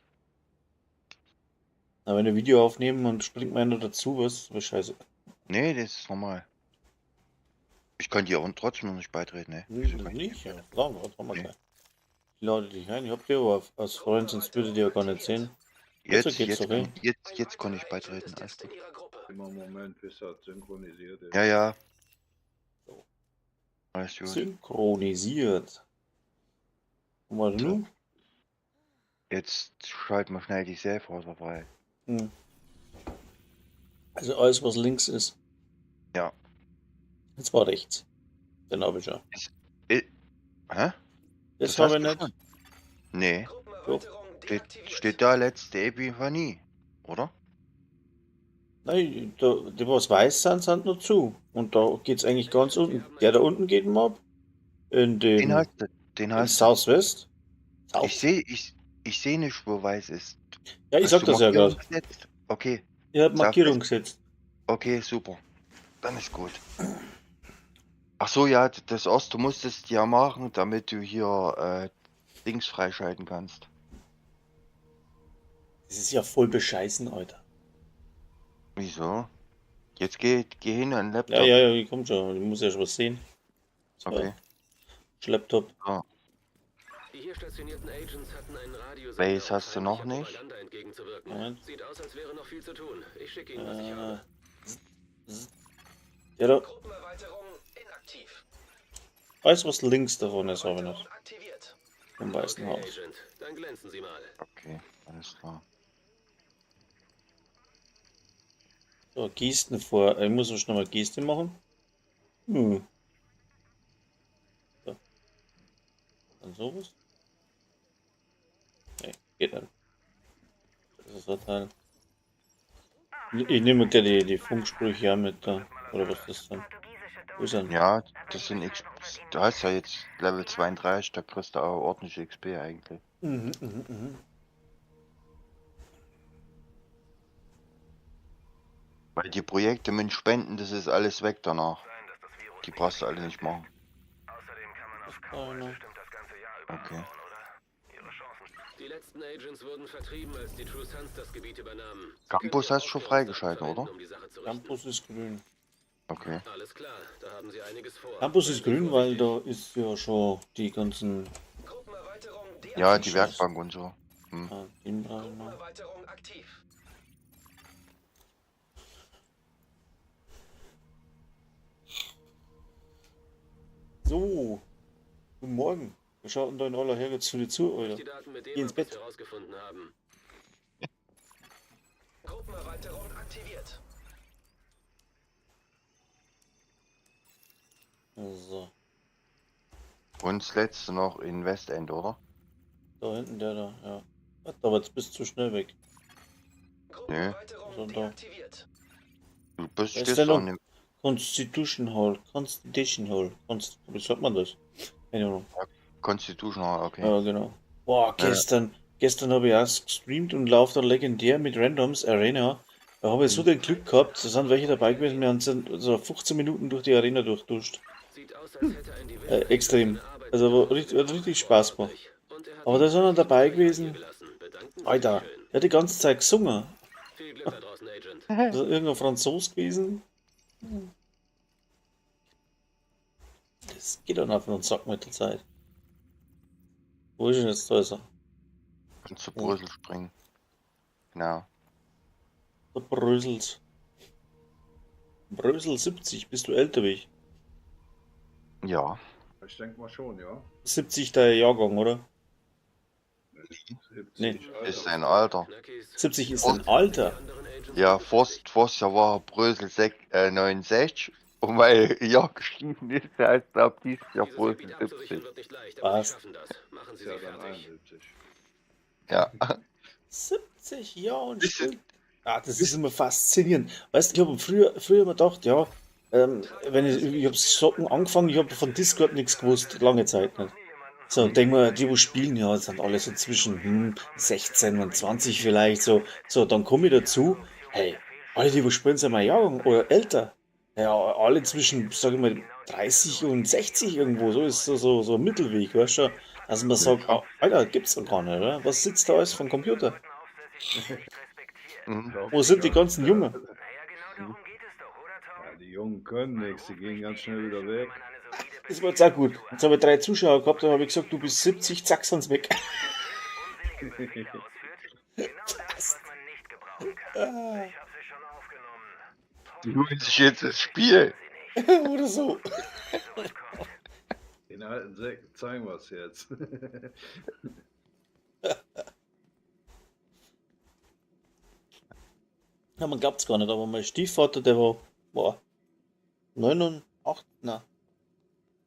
Aber wenn wir Video aufnehmen und springt mir einer dazu, was? Was scheiße. Nee, das ist normal. Ich kann dir auch trotzdem noch nicht beitreten, ne? Wieso kann ich Nicht, ja. Klar, warte mal Nee. gleich. Ich lade dich ein. Ich hab dir aber als Freund, sonst würdet ihr ja gar nicht sehen. Jetzt Jetzt, geht's jetzt, doch, kann, eh. jetzt, Ein jetzt kann ich weiterer Agent beitreten. ist Alles jetzt in gut. Ihrer Gruppe. Immer einen Moment, bis das synchronisiert ist. Ja, ja. So. Alles gut. Synchronisiert. Und was So. nun? Jetzt schalten wir schnell die Safe frei. Hm. Also alles, was links ist. Ja. Jetzt war rechts. Den habe ich ja. Hä? Das, hast habe ich du nicht. schon. Nee. Gruppenerweiterung Steht, deaktiviert. steht da letzte Epiphanie, oder? Nein, da, die was weiß sind, sind nur zu. Und da geht's eigentlich ganz unten. Der da unten geht mal ab. In Den den, hast du. Den in hast du. Southwest. South. Ich sehe nicht, wo weiß ist. Ja, ich Hast sag du das ja Markierung gerade. gesetzt? Okay, Ich hab Markierung Southwest. gesetzt. Okay, super. Dann ist gut. Ach so, ja, das Ost, du musstest ja machen, damit du hier Dings freischalten kannst. Das ist ja voll bescheißen, Alter. Wieso? Jetzt geh hin an den Ja, Laptop. ja, ja, ich komm schon. Ich muss ja schon was sehen. So, Okay. Schlepptop. Die hier stationierten Agents hatten einen Radiosender, Base um hast du noch feindlicher nicht? Propaganda entgegenzuwirken. Moment. Sieht aus, als wäre noch viel zu tun. Ich schicke Ihnen, was ich habe. Ja, da, Gruppenerweiterung inaktiv. alles, was links davon ist, habe ich nicht. Erweiterung aktiviert. Im Weißen Okay, Haus. Agent, dann glänzen Sie mal. Okay, alles klar. So, Gesten vor. Ich muss schon nochmal Geste machen. Hm. So. Dann sowas. Nee, geht nicht. Das ist das Teil. Ich nehme gleich die Funksprüche ja mit da. Oder was ist das dann? Wo ist er? Ja, das sind X. Du hast ja jetzt Level 32, da kriegst du auch ordentlich XP eigentlich. Mhm. Weil die Projekte mit Spenden, das ist alles weg danach. Sein, dass das Virus Die brauchst du alle nicht machen. Außerdem kann man auf Das Cowboy eine. bestimmt das ganze Jahr über Okay. anbauen, oder? Ihre Chancen. Die letzten Agents wurden vertrieben, als die True Sons das Gebiet übernahmen. Sie Campus können Ihre hast du schon Aufklärungsdaten freigeschalten, verwenden, oder? um die Sache zu richten. Campus ist grün. Okay. Alles klar, da haben Sie einiges vor. Campus ist Seien Sie grün, weil vorsichtig. da ist ja schon die ganzen. Gruppenerweiterung Ja, die deaktiviert. Werkbank und so. Hm. Ah, den brauche ich noch. Gruppenerweiterung aktiv. So, guten Morgen. Wir schauen da in aller Herrgottsfrühe zu, Alter. Die Daten mit Geh dem, ins ab, was Bett. wir herausgefunden haben. Gruppenerweiterung aktiviert. So, Und das letzte noch in Westend, oder? da hinten der da, ja. Warte, aber jetzt bist du zu schnell weg. Gruppenerweiterung So, da. deaktiviert. Du bist Wer ist stehst denn doch noch? in dem. Constitution Hall, Constitution Hall, wie sagt man das? Keine Ahnung. Constitution Hall, okay. Ja, genau. Boah, gestern habe ich auch gestreamt und lauf dann legendär mit Randoms Arena. Da habe ich so den Glück gehabt, da sind welche dabei gewesen, wir haben so 15 Minuten durch die Arena durchduscht. Sieht aus, als hätte ein Division Extrem. seine Arbeit Also mit war richtig, hat richtig Spaß gemacht. Und er hat Aber da ist einer dabei gewesen. gelassen. Bedanken Sie sich Alter, schön. der hat die ganze Zeit gesungen. Viel Glück da draußen, Agent. Das ist irgendein Franzos gewesen. Das geht dann auf den Sack mit der Zeit. Wo ist denn jetzt da? Ist er? Kannst zu Brüssel springen. Genau. Der Brösels. Brösel 70, bist du älter wie ich? Ja. Ich denke mal schon, ja. 70 der Jahrgang, oder? 70, Nee. Alter. Ist sein Alter. Knackis. 70 ist ein Alter. Die anderen Agents Ja, Forst ja war Brösel 69. Und weil ja geschrieben ist, heißt er ab dieses Jahr Dieses Brösel Gebiet abzusichern 70. wird nicht leicht, aber Was? Sie schaffen das. Machen Sie Ist ja sie dann fertig. 71. Ja. 70 Jahre und Bisschen- spielt. Ah, das ist immer faszinierend. Weißt du, ich habe früher immer gedacht, ja, wenn ich habe Socken angefangen, ich habe von Discord nichts gewusst, lange Zeit nicht. So, denk mal, die, wo spielen, ja, sind alle so zwischen 16 und 20 vielleicht, so. So, dann komme ich dazu, hey, alle, die wo spielen, sind mein Jahrgang oder älter. Ja, alle zwischen, sag ich mal, 30 und 60 irgendwo, so ist so ein Mittelweg, weißt du? Also man sagt, ah, Alter, gibt's doch gar nicht, oder? Was sitzt da alles vom Computer? Mhm. Glaub Wo ich sind die gar ganzen nicht. Jungen? Ja, die Jungen können nichts, die gehen ganz schnell wieder weg. Das war jetzt auch gut. Jetzt habe ich 3 Zuschauer gehabt, dann habe ich gesagt, du bist 70, zack, sind's weg. Passt. Ah. Die holen sich jetzt das Spiel. Oder so. Den alten Säcken zeigen wir es jetzt. Ja, man glaubt's gar nicht, aber mein Stiefvater, der war, boah, 89, nein,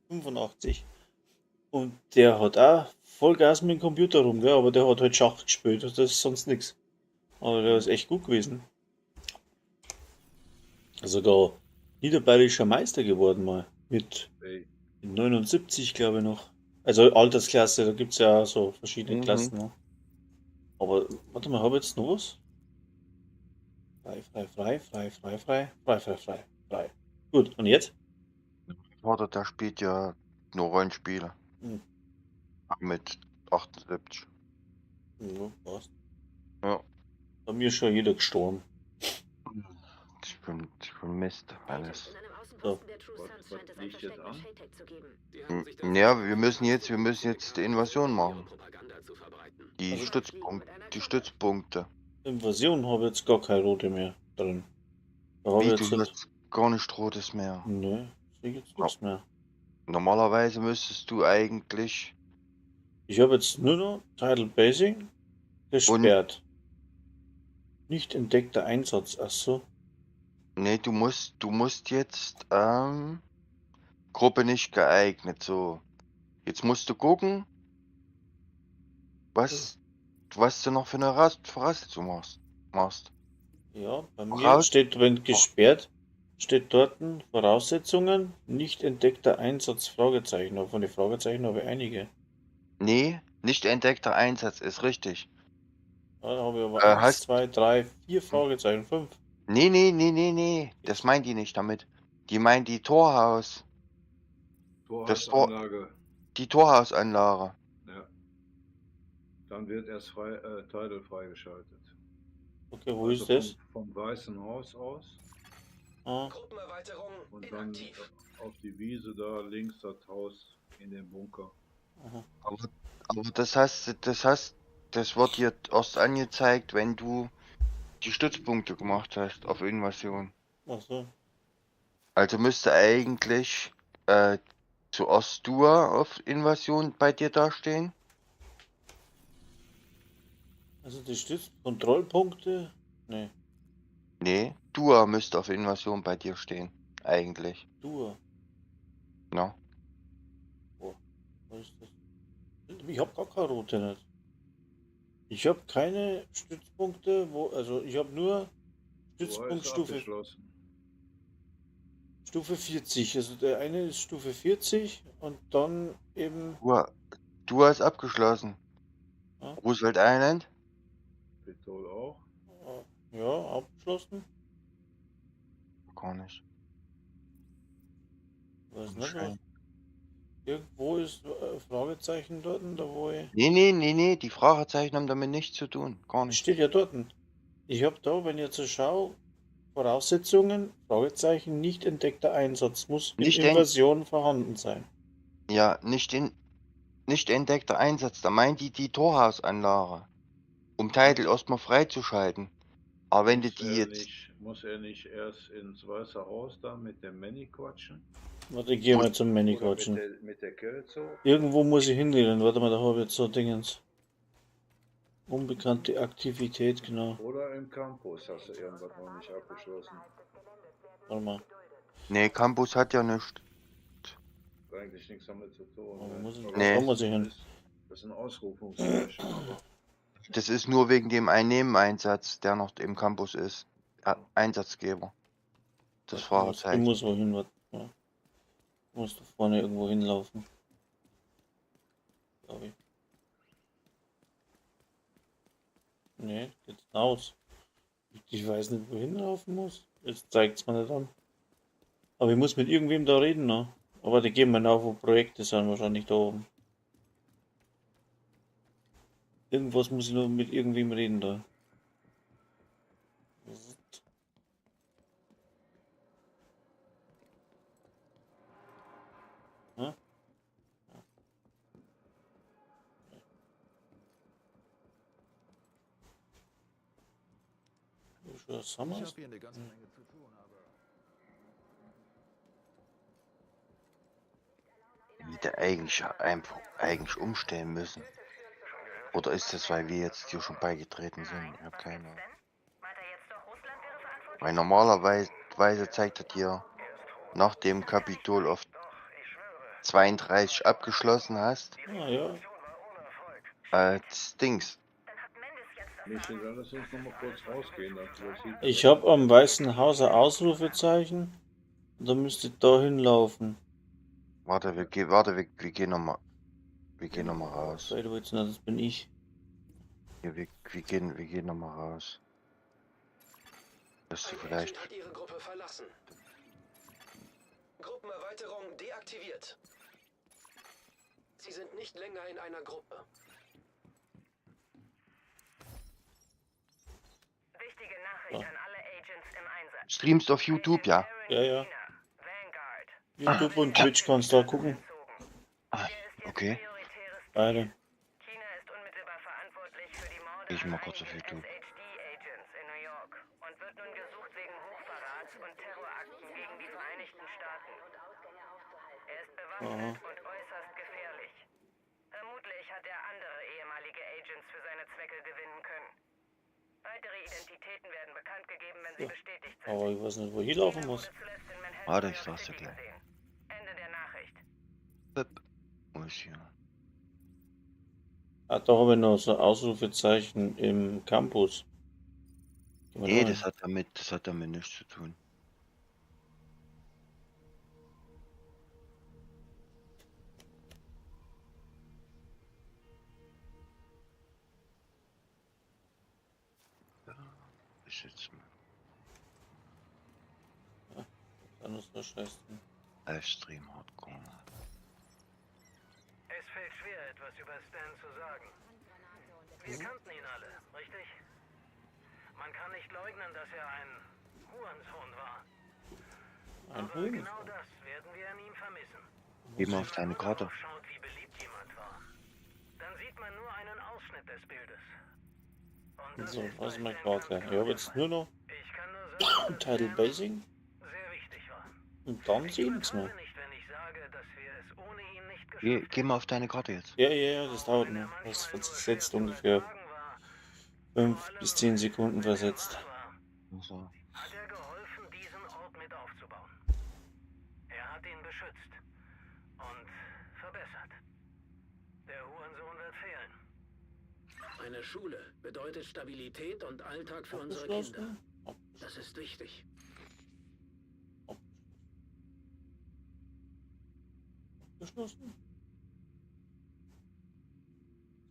85. Und der hat auch Vollgas mit dem Computer rum, gell? Aber der hat halt Schach gespielt, das ist sonst nix. Aber der ist echt gut gewesen. Sogar niederbayerischer Meister geworden mal. Mit Ey, 79, glaube ich noch. Also Altersklasse, da gibt's ja so verschiedene Mhm. Klassen. Ne? Aber warte mal, habe ich jetzt noch was? Frei, frei, frei, frei, frei, frei, frei, frei, frei, frei. Gut, und jetzt? Vater, der spielt ja nur Rollenspiele. Hm. Mit 78. Ja, passt. Ja. Bei mir ist schon jeder gestorben. Das ist schon Mist, alles. In einem Außenposten der True Was- Sons was scheint es ein liegt jetzt Versteck an? mit Shaytech zu geben. Die haben sich das Ja, wir müssen jetzt die Invasion machen. Propaganda zu verbreiten. Die Also- Stützpunkte. Invasion habe ich jetzt gar keine rote mehr drin. Da habe Wie, ich du jetzt. Nicht, hast gar nicht rotes mehr. nee, sehe ich jetzt nichts mehr. Normalerweise müsstest du eigentlich. Ich habe jetzt nur noch Title Basing gesperrt. Nicht entdeckter Einsatz. Ach so. Nee, du musst jetzt, Gruppe nicht geeignet, so. Jetzt musst du gucken, was du noch für eine Voraussetzung machst. Ja, bei mir Voraus- steht, wenn gesperrt, steht dort Voraussetzungen, nicht entdeckter Einsatz, Fragezeichen. Aber von den Fragezeichen habe ich einige. Nee, nicht entdeckter Einsatz ist richtig. Da habe ich aber 1, 2, 3, 4 Fragezeichen, 5. Nee, nee, nee, nee, nee. Das meint die nicht damit. Die meint die Torhaus. Das Tor, Torhausanlage. die Torhausanlage. Ja. Dann wird erst Tidal freigeschaltet. Okay, wo Also ist das? vom Weißen Haus aus Ah, Gruppenerweiterung und dann inaktiv. auf die Wiese da links das Haus in den Bunker. aha. Aber das wird dir erst angezeigt, wenn du die Stützpunkte gemacht hast auf Invasion. Ach so. Also müsste eigentlich zuerst Dua auf Invasion bei dir dastehen. Also die Stützkontrollpunkte? Nee, Nee, Dua müsste auf Invasion bei dir stehen. Eigentlich. Dur. No. Was ist das? Ich habe gar keine Route nicht. Ich habe keine Stützpunkte, wo, also ich habe nur Tor ist Stützpunktstufe abgeschlossen. Stufe 40. Also der eine ist Stufe 40 und dann eben. Dua ist abgeschlossen. Ja. Roosevelt Island? Kapitol auch. Ja, abgeschlossen. Gar nicht. Weiß nicht, was. Anscheinend. Irgendwo ist Fragezeichen dort, da wo ich. Nee, nee, nee, nee, die Fragezeichen haben damit nichts zu tun. Gar nicht. Steht ja dort. Ich habe da, wenn ich jetzt so schaue, Voraussetzungen, Fragezeichen, nicht entdeckter Einsatz muss in Nicht ent- Invasion vorhanden sein. Ja, nicht entdeckter Einsatz. Da meint die die Torhausanlage. Um Tidal erstmal freizuschalten. Aber wenn du Muss die er jetzt. muss er nicht erst ins Weiße Haus da mit dem Manny quatschen? Warte, ich gehe mal zum Manny Oder mit quatschen. der Kelso? Irgendwo muss ich hingehen. Warte mal, da habe ich jetzt so Dingens. Unbekannte Aktivität, genau. Oder im Campus hast du irgendwas noch nicht abgeschlossen. Warte mal. Nee, Campus hat ja nichts. Hat eigentlich nichts damit zu tun. Aber Ne? muss ich, Aber Nee. Da muss ich hin. Das ist ein Ausrufungszeichen. Aber Das ist nur wegen dem Einnehmen-Einsatz, der noch im Campus ist. Einsatzgeber. Das Ich Fragezeichen. muss wohin, warte mal. Ich muss da vorne irgendwo hinlaufen. Glaube ich. Nee, geht's raus. Ich weiß nicht, wohin laufen muss. Jetzt zeigt's mir nicht an. Aber ich muss mit irgendwem da reden, ne? Aber die gehen mir nach, wo Projekte sind, wahrscheinlich da oben. Irgendwas muss ich noch mit irgendwem reden da. Hm? Schon Ich Summers? habe hier eine ganze Menge zu tun, aber Hätte eigentlich einfach eigentlich umstellen müssen. Oder ist das, weil wir jetzt hier schon beigetreten sind? Ich habe keine Ahnung. Meint er jetzt doch, Russland wäre verantwortlich? Weil normalerweise zeigt er dir, nach dem Kapitol auf 32 abgeschlossen hast, Ah ja. als Dings. Dann hat Mendes jetzt das Michel, Sagen. dann lass uns noch mal kurz rausgehen. Dann vielleicht sieht er Ich das. habe am Weißen Haus ein Ausrufezeichen. Und da müsste ich da hinlaufen. Warte, wir gehen nochmal. Wir gehen nochmal raus. Sorry, du willst nicht, das bin ich. Ja, wir gehen nochmal raus. Dass du Ein vielleicht. Agent hat Ihre Gruppe verlassen. Gruppenerweiterung deaktiviert. Sie sind nicht länger in einer Gruppe. Wichtige Nachricht an alle Agents im Einsatz. Streamst auf YouTube, ja. Ja, ja. China, Vanguard. YouTube und Twitch kannst du da gucken. Ah, okay. Beide. China ist unmittelbar verantwortlich für die Morde Ich an mal kurz auf einigen YouTube. SHD-Agents in New York und wird nun gesucht wegen Hochverrats und Terrorakten gegen die Vereinigten Staaten. Er ist bewaffnet und äußerst gefährlich. Vermutlich hat er andere ehemalige Agents für seine Zwecke gewinnen können. Weitere Identitäten werden bekannt gegeben, wenn sie Ja. bestätigt sind. Aber ich weiß nicht, wo ich hinlaufen China muss. wurde zuletzt in Manhattan, Warte, New ich York sag's dir City gleich. gesehen. Ende der Nachricht. Bip. Wo ist hier? Ah, da habe ich noch so ein Ausrufezeichen im Campus. Gehen wir Nee, da hin. das hat damit nichts zu tun. Ja, ist jetzt mal Dann ist der Scheiß drin. Livestream Hardcore. fällt schwer, etwas über Stan zu sagen. Wir kannten ihn alle, richtig? Man kann nicht leugnen, dass er ein Hurensohn war. Ein Aber Hurensohn? genau das werden wir an ihm vermissen. Geh mal auf deine Karte. Wenn man darauf schaut, wie beliebt jemand war, dann sieht man nur einen Ausschnitt des Bildes. Und das So, ist was ist bei meine Stan Karte? ganz Ich klar habe der jetzt Fall. nur noch Ich kann nur sagen, dass Title Stan Basing sehr wichtig war. und dann Ich sehe ich nichts mehr. übertreibe nicht, wenn ich sage, dass wir es ohne ihn nicht Geh, geschafft geh mal auf deine Karte jetzt. Ja, ja, ja, das dauert noch. Das versetzt ungefähr 5 bis 10 Sekunden versetzt. So. Hat er geholfen, diesen Ort mit aufzubauen. Er hat ihn beschützt und verbessert. Der Hurensohn wird fehlen. Eine Schule bedeutet Stabilität und Alltag für unsere Kinder. Abgeschlossen? Das ist wichtig. Abgeschlossen?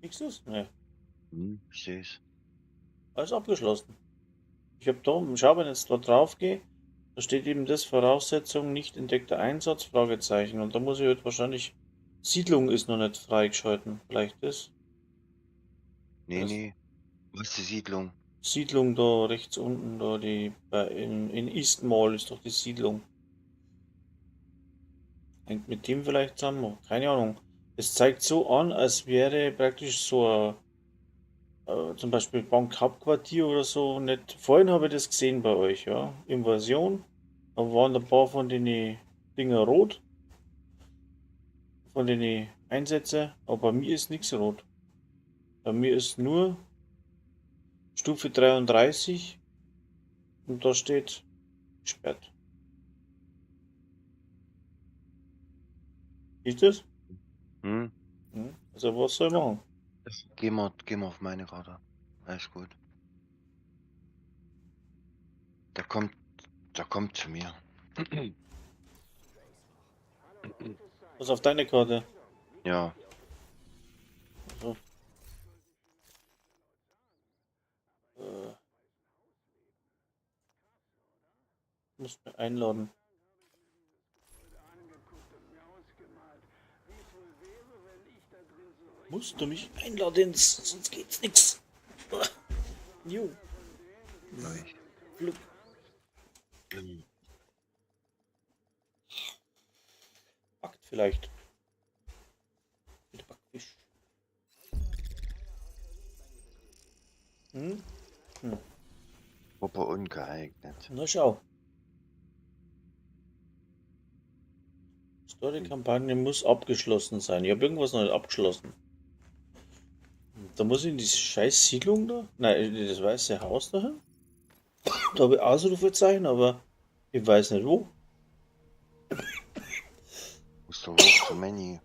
Kriegst du's? Nee. Hm, ich seh's. Alles abgeschlossen. Ich habe da, schau, wenn ich jetzt da drauf gehe, da steht eben das Voraussetzung nicht entdeckter Einsatz, Fragezeichen. Und da muss ich halt wahrscheinlich, Siedlung ist noch nicht freigeschalten. Vielleicht das. Nee, Das- nee. Was ist die Siedlung? Siedlung da rechts unten, da die, bei, in East Mall ist doch die Siedlung. Hängt mit dem vielleicht zusammen? Keine Ahnung. Es zeigt so an, als wäre praktisch so ein, zum Beispiel Bankhauptquartier oder so nicht. Vorhin habe ich das gesehen bei euch, ja. Invasion. Da waren ein paar von den Dinger rot. Von den Einsätze. Aber bei mir ist nichts rot. Bei mir ist nur Stufe 33 und da steht gesperrt. Ist das? Hm? Hm? Also was soll ich machen? Geh mal auf meine Karte. Alles gut. Der kommt zu mir. Was auf deine Karte? Ja. So. Muss mir einladen. Musst du mich einladen, sonst geht's nix. Jo. Glück. Backt vielleicht. Mit Backfisch. Hm? Hm. Gruppe ungeeignet. Na schau. Story-Kampagne muss abgeschlossen sein. Ich habe irgendwas noch nicht abgeschlossen. Da muss ich in die scheiß Siedlung da? Nein, in das weiße Haus da hin. Da habe ich Ausrufezeichen, aber ich weiß nicht wo. Musst du hoch zu Manny.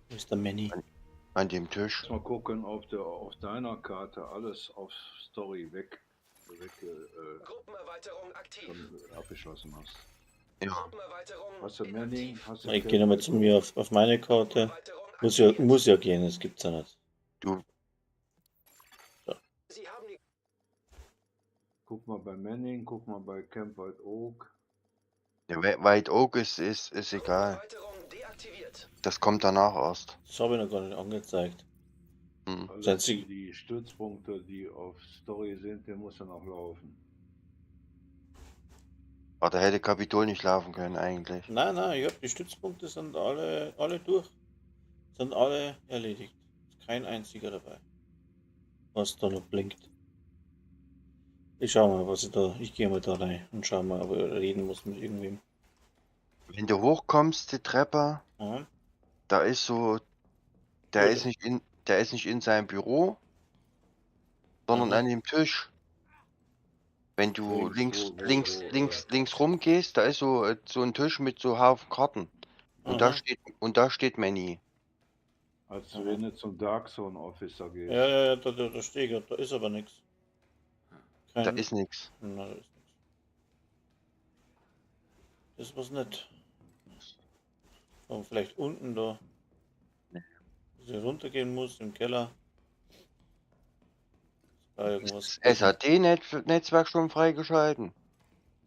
Wo ist der Manny? An dem Tisch. Mal gucken, ob du auf deiner Karte alles auf Story weg Gruppenerweiterung aktiv. schon abgeschlossen hast. Ja. Hast du Manning? Hast du Ich gehe nochmal zu mir auf meine Karte. Muss ja gehen, das gibt's ja nicht. Du. So. Guck mal bei Manning, guck mal bei Camp White Oak. Ja, White Oak ist egal. Das kommt danach erst. Das habe ich noch gar nicht angezeigt. Hm. Also die Stützpunkte, die auf Story sind, die muss dann auch laufen. Aber da hätte Kapitol nicht laufen können eigentlich. Nein, nein, ich hab die Stützpunkte sind alle durch. Sind alle erledigt. Ist kein einziger dabei. Was da noch blinkt. Ich schau mal, was ich da. Ich gehe mal da rein und schau mal, ob ich reden muss mit irgendwem. Wenn du hochkommst, die Treppe, Ja. da ist so. Der Oder? ist nicht in, der ist nicht in seinem Büro, sondern an dem Tisch. Wenn du links rumgehst, da ist so, so ein Tisch mit so Haufen Karten. Und da steht Manny. Als wenn du zum Dark Zone Officer gehst. Ja, ja, ja, da stehe ich, da ist aber nichts. Da ist nichts. Nein, da ist nichts. Das ist was nicht. Aber vielleicht unten da. Nee. Dass ich runtergehen muss im Keller. Da irgendwas. Das SAD-Netzwerk schon freigeschalten.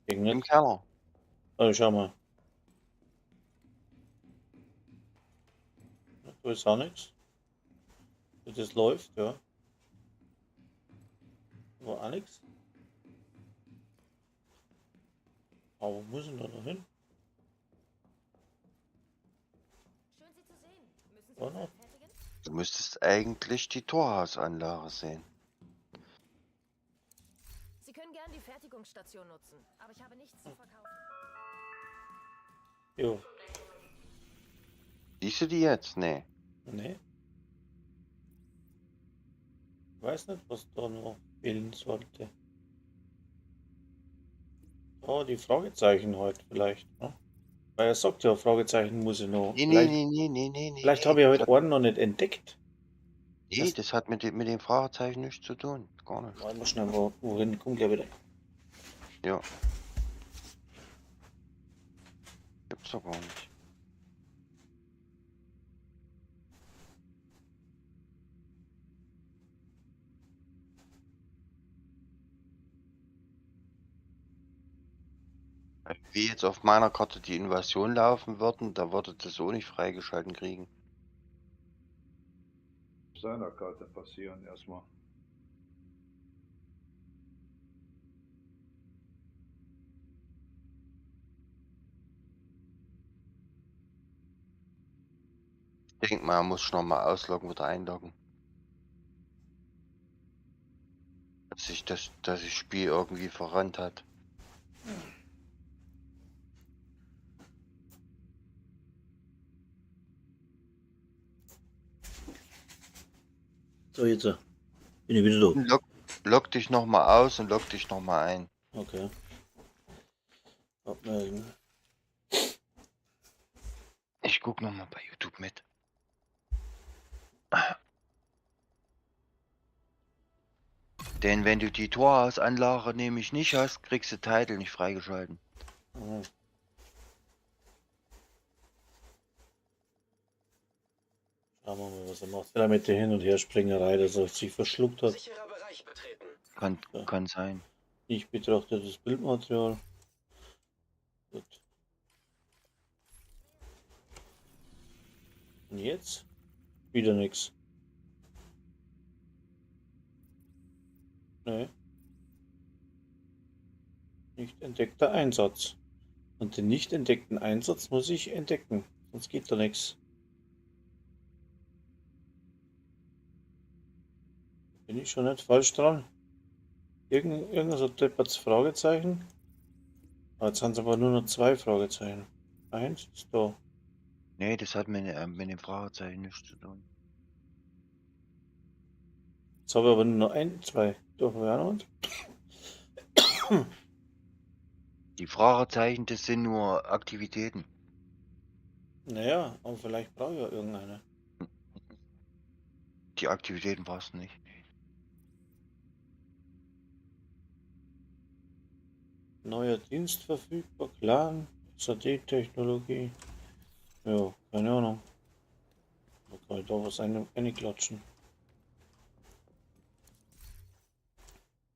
Gegen Im nicht. Keller. Also schau mal. Da ist auch nichts. Das läuft, ja. War auch nichts. Aber wo muss ich denn da noch hin? Schön, Sie zu sehen. Müssen Sie Oh, was noch. anfertigen? Du müsstest eigentlich die Torhausanlage sehen. Sie können gern die Fertigungsstation nutzen, aber ich habe nichts zu verkaufen. Jo. Siehst du die jetzt? Nee. Nee. Ich weiß nicht, was da noch fehlen sollte. Oh, die Fragezeichen heute vielleicht, ne? Weil er sagt ja, Fragezeichen muss ich noch. Nee, nee, Vielleicht, nee, nee, nee, nee, nee. vielleicht nee. habe ich Das heute hat, einen noch nicht entdeckt. nee, Das- das hat mit dem Fragezeichen nichts zu tun. Gar nicht. Warte mal schnell, wohin? Komm gleich wieder. Ja. Gibt's doch gar nicht. Wie jetzt auf meiner Karte die Invasion laufen würden, da würde das so nicht freigeschalten kriegen. Auf seiner Karte passieren erstmal. Ich denke mal, er muss schon nochmal ausloggen, wieder einloggen. Dass sich Spiel irgendwie verrannt hat. So, jetzt bin ich wieder da. Log dich nochmal aus und log dich nochmal ein. Okay. Abmelden. Ich guck nochmal bei YouTube mit. Denn wenn du die Torhausanlage nämlich nicht hast, kriegst du Titel nicht freigeschalten. Mhm. Schauen wir mal, was er macht. Vielleicht mit der Hin- und Herspringerei, dass er sich verschluckt hat. Sicherer Bereich betreten. Kann, Ja. kann sein. Nicht betrachtetes Bildmaterial. Gut. Und jetzt? Wieder nichts. Nee. Nicht entdeckter Einsatz. Und den nicht entdeckten Einsatz muss ich entdecken. Sonst geht da nichts. Bin ich schon nicht falsch dran? Irgend so depperts Fragezeichen. Ah, jetzt sind es aber nur noch 2 Fragezeichen. Eins ist da. Nee, das hat mit dem Fragezeichen nichts zu tun. Jetzt habe ich aber nur noch 1, 2. Da habe ich auch noch eins. Die Fragezeichen, das sind nur Aktivitäten. Naja, aber vielleicht brauche ich ja irgendeine. Die Aktivitäten brauchst du nicht. Neuer Dienst verfügbar, Clan, SAD-Technologie. Ja, keine Ahnung. Da kann ich da was einklatschen.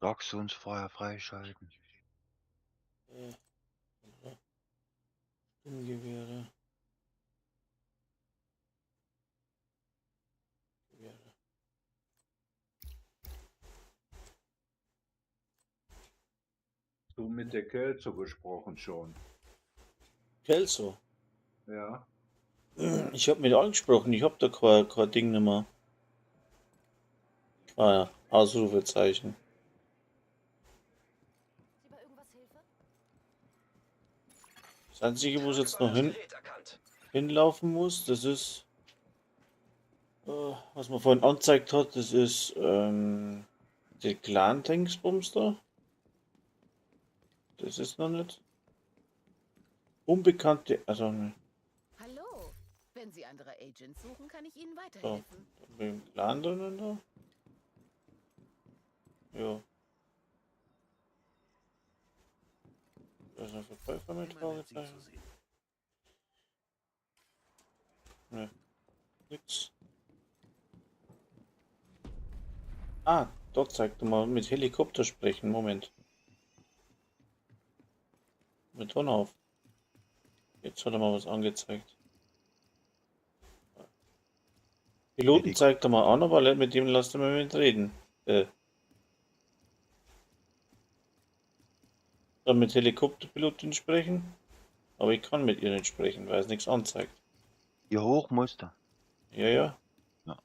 Dark Zones vorher freischalten. Sturmgewehre. Gewehre. Du mit der Kelso gesprochen schon. Kelso? Ja. Ich hab mit allen gesprochen, ich hab da kein Ding mehr. Kein Ausrufezeichen. Sie bei irgendwas Hilfe? Das Einzige, wo ich jetzt noch Gerät erkannt. hinlaufen muss, das ist, was man vorhin angezeigt hat, das ist der Clan-Dingsbums da. Das ist noch nicht. Unbekannte, also ne. Hallo. Wenn Sie andere Agents suchen, kann ich Ihnen So, weiterhelfen. da bin ich im Clan drinnen da. Ja. Da ist ein Verkäufer mit Immer nett, Sie Fragezeichen. zu sehen. Ne. Nix. Ah, dort zeigt er mal mit Helikopter sprechen. Moment. Mit Ton auf. Jetzt hat er mal was angezeigt. Piloten zeigt er mal an, aber mit dem lasst er mal mitreden. Dann mit Helikopterpilotin sprechen, aber ich kann mit ihr nicht sprechen, weil es nichts anzeigt. Hier hoch musste. Ja, ja. Ja.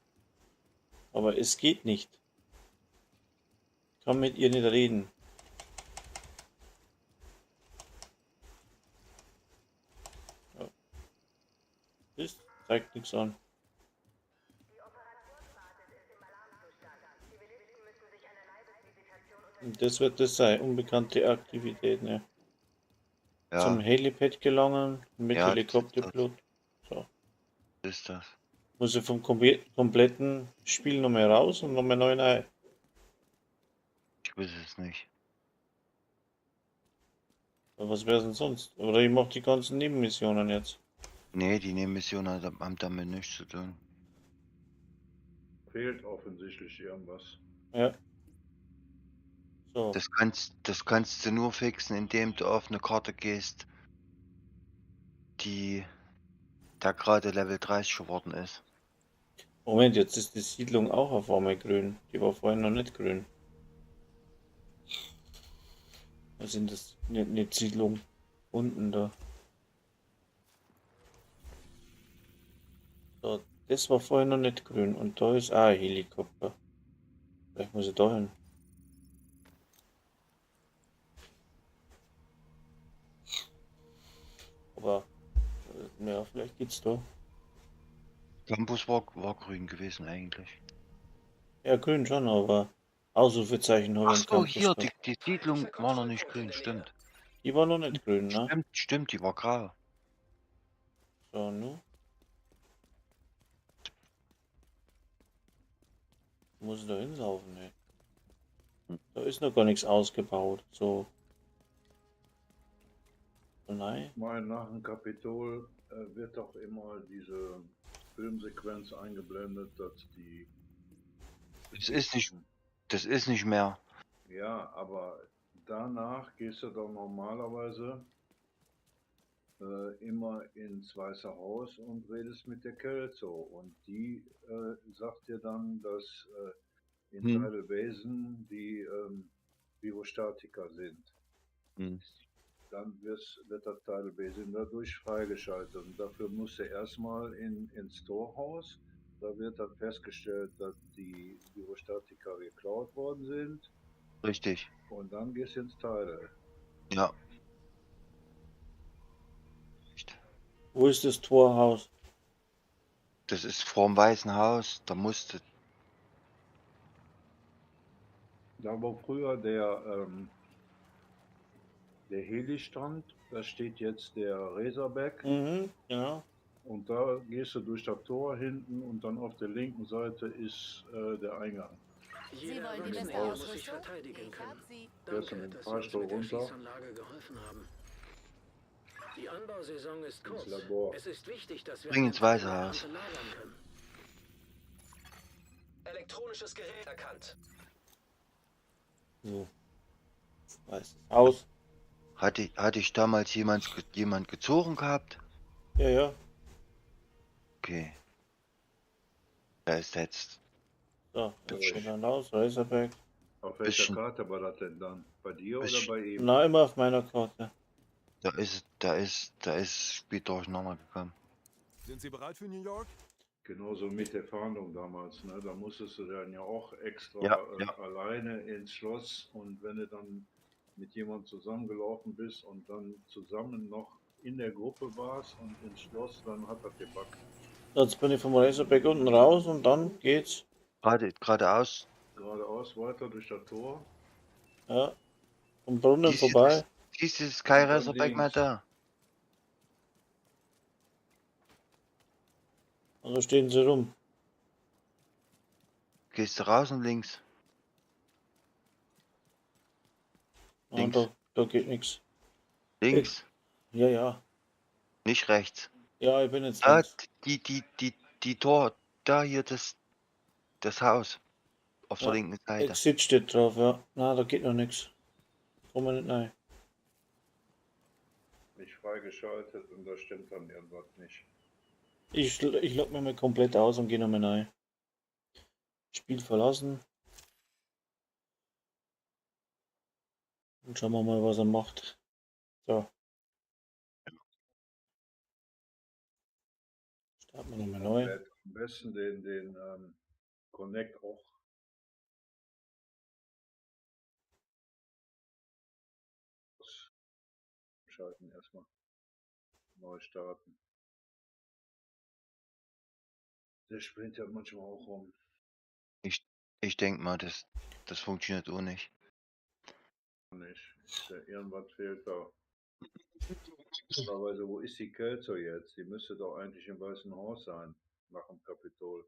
Aber es geht nicht. Ich kann mit ihr nicht reden. Ja. Das zeigt nichts an. Und das wird das sein, unbekannte Aktivität, ne? Ja. Zum Helipad gelangen, mit Ja, Helikopterpilot. So. Ist das. Muss ich vom kompletten Spiel nochmal raus und nochmal neu rein. Ich weiß es nicht. Aber was wäre denn sonst? Oder ich mach die ganzen Nebenmissionen jetzt. Nee, die Nebenmission haben damit nichts zu tun. Fehlt offensichtlich irgendwas. Ja. So. Das kannst du nur fixen, indem du auf eine Karte gehst, die da gerade Level 30 geworden ist. Moment, jetzt ist die Siedlung auch auf einmal grün. Die war vorhin noch nicht grün. Was sind das? Ne, ne Siedlung. Unten da. So, das war vorhin noch nicht grün. Und da ist auch ein Helikopter. Vielleicht muss ich da hin. Aber, ja, vielleicht geht's da. Campus war grün gewesen eigentlich. Ja, grün schon, aber Ausrufezeichen habe Ach ich im so, Campus hier, gehabt. die Siedlung war noch nicht grün, stimmt. Die war noch nicht grün, ne? Stimmt, stimmt, die war grau. So, nu. Muss ich da hinlaufen, ey? Da ist noch gar nichts ausgebaut, so. Oh nein. Ich meine, nach dem Kapitol wird doch immer diese Filmsequenz eingeblendet, dass die... Das ist nicht mehr. Ja, aber danach gehst du doch normalerweise immer ins Weiße Haus und redest mit der Kelso. Und die sagt dir dann, dass in Tidal Basin die Virostatika sind. Dann wird das Tidal Basin dadurch freigeschaltet. Und dafür musst du erstmal ins Torhaus. Da wird dann festgestellt, dass die Virostatika geklaut worden sind. Richtig. Und dann gehst du ins Tidal. Ja. Wo ist das Torhaus? Das ist vorm Weißen Haus. Da musste. Da wo früher der Heli stand, da steht jetzt der Razorback. Mhm, genau. Und da gehst du durch das Tor hinten und dann auf der linken Seite ist der Eingang. Sie wollen die beste Haus. Ausrüstung? Ich hab sie. Fährst du mit dem Danke, dass Sie uns Fahrstuhl mit der runter. Schießanlage geholfen haben. Die Anbausaison ist Ins kurz. Labor. Es ist wichtig, dass wir Bring eine ins Weiße Ernte Haus. lagern können. Elektronisches Gerät erkannt. So. Weißes Haus. Hatte ich damals jemand gezogen gehabt? Ja, ja. Okay. Da ist jetzt. So, jetzt geht dann raus, Razorback. Auf welcher Bisschen. Karte war das denn dann? Bei dir oder Bisschen. bei ihm? Na, immer auf meiner Karte. Da ist Spiel durcheinander gekommen. Sind Sie bereit für New York? Genauso mit der Fahndung damals, ne? Da musstest du dann ja auch extra Ja, alleine ins Schloss und wenn du dann mit jemandem zusammengelaufen bist und dann zusammen noch in der Gruppe warst und ins Schloss, dann hat das gebackt. Jetzt bin ich vom Razorback unten raus und dann geht's. Geradeaus. Geradeaus weiter durch das Tor. Ja. Vom Brunnen vorbei. Siehst du, ist kein Und dann Razorback mehr links. da. Und da stehen sie rum. Gehst du raus und links. Und Links. da geht nichts. Links. Ja, ja. Nicht rechts. Ja, ich bin jetzt Da, links. die Tor, da hier das Haus. Auf der Ja, linken Seite. Exit steht drauf, ja. Na, da geht noch nichts. Komm mal nicht rein. Nicht freigeschaltet und da stimmt dann irgendwas nicht. Ich log mir mal komplett aus und geh nochmal rein. Spiel verlassen. Und schauen wir mal, was er macht. So. Starten wir nochmal neu. Am besten den Connect auch. Schalten erstmal. Neu starten. Der springt ja manchmal auch rum. Ich denke mal, das funktioniert auch nicht. Nicht. Irgendwas fehlt da. Normalerweise, wo ist die Kelso jetzt? Die müsste doch eigentlich im Weißen Haus sein, nach dem Kapitol.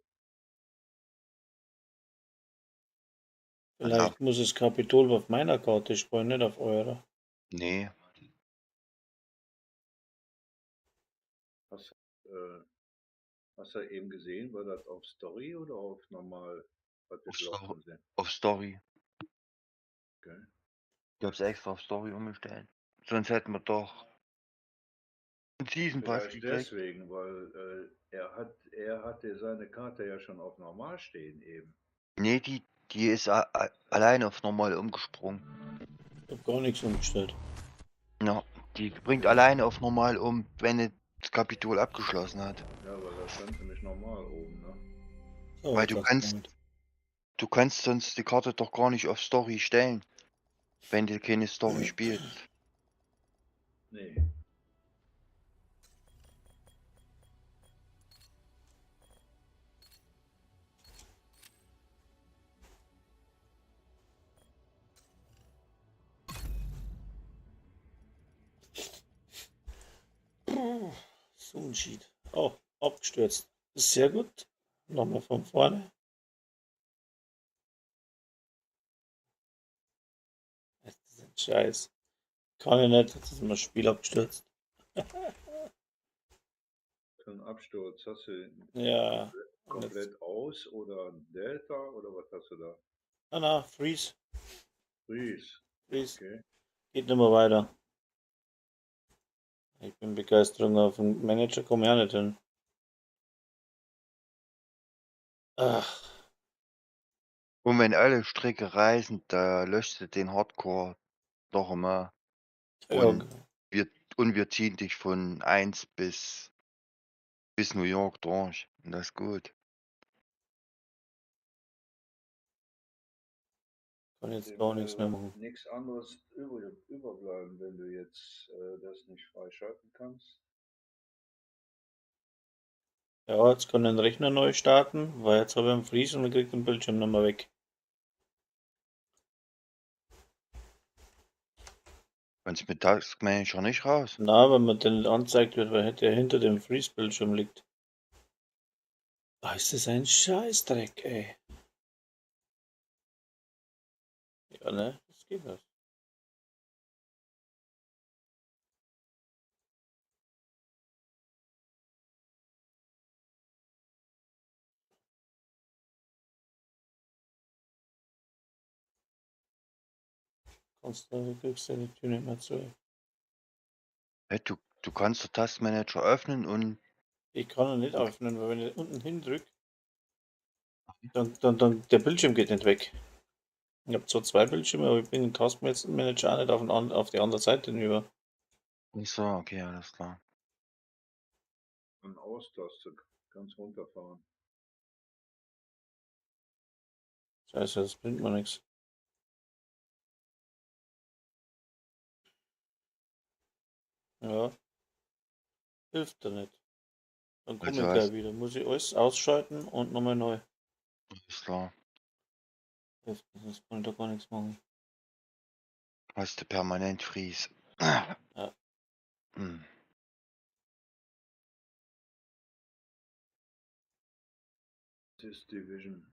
Vielleicht muss das Kapitol auf meiner Karte spielen, nicht auf eurer. Nee. Hast du eben gesehen, war das auf Story oder auf normal? Auf Story. Okay. Ich hab's extra auf Story umgestellt. Sonst hätten wir doch einen Season Pass gekriegt. Deswegen, weil er hatte seine Karte ja schon auf normal stehen eben. Nee, die ist alleine auf normal umgesprungen. Ich hab gar nichts umgestellt. Ja, die bringt alleine auf normal um, wenn das Kapitol abgeschlossen hat. Ja, weil da stand nämlich normal oben, ne? Oh, weil du kannst sonst die Karte doch gar nicht auf Story stellen, wenn du keine Story spielst. Nee. So ein Sheet. Oh, abgestürzt. Sehr gut. Nochmal von vorne. Das ist ein Scheiß. Kann ich nicht. Jetzt ist mir das Spiel abgestürzt. Ein Absturz. Hast du ja komplett aus oder Delta oder was hast du da? Na, Freeze. Freeze. Freeze. Okay. Geht nicht mehr weiter. Ich bin Begeisterung auf den Manager, komme ich auch nicht hin. Ach. Und wenn alle Stricke reißen, da löscht du den Hardcore doch immer. Und, ja. wir ziehen dich von 1 bis New York durch. Und das ist gut. Kann jetzt gar nichts mehr machen. Nichts anderes überbleiben, wenn du jetzt das nicht freischalten kannst. Ja, jetzt kann ich den Rechner neu starten, weil jetzt habe ich einen Freeze und kriege den Bildschirm nochmal weg. Kannst mit Task Manager nicht raus? Na, wenn man den nicht anzeigt wird, weil der hinter dem Freeze-Bildschirm liegt. Ah, ist das ein Scheißdreck, ey. Ja, ne? Das geht nicht. Kannst du, kriegst du die Tür nicht mehr zu. Hey, du kannst den Taskmanager öffnen und... Ich kann ihn nicht öffnen, weil wenn ich unten hindrücke, dann der Bildschirm geht nicht weg. Ich habe zwar zwei Bildschirme, aber ich bin den Taskmanager auch nicht auf die andere Seite hinüber. Ach so, okay, alles klar. An Austaste, ganz runterfahren. Scheiße, das bringt mir nichts. Ja. Hilft da nicht. Dann komme ich gleich wieder. Muss ich alles ausschalten und nochmal neu. Alles klar. Hilft, sonst kann ich da gar nichts machen. Hast du permanent Freeze. Ja. Hm. Das ist Division.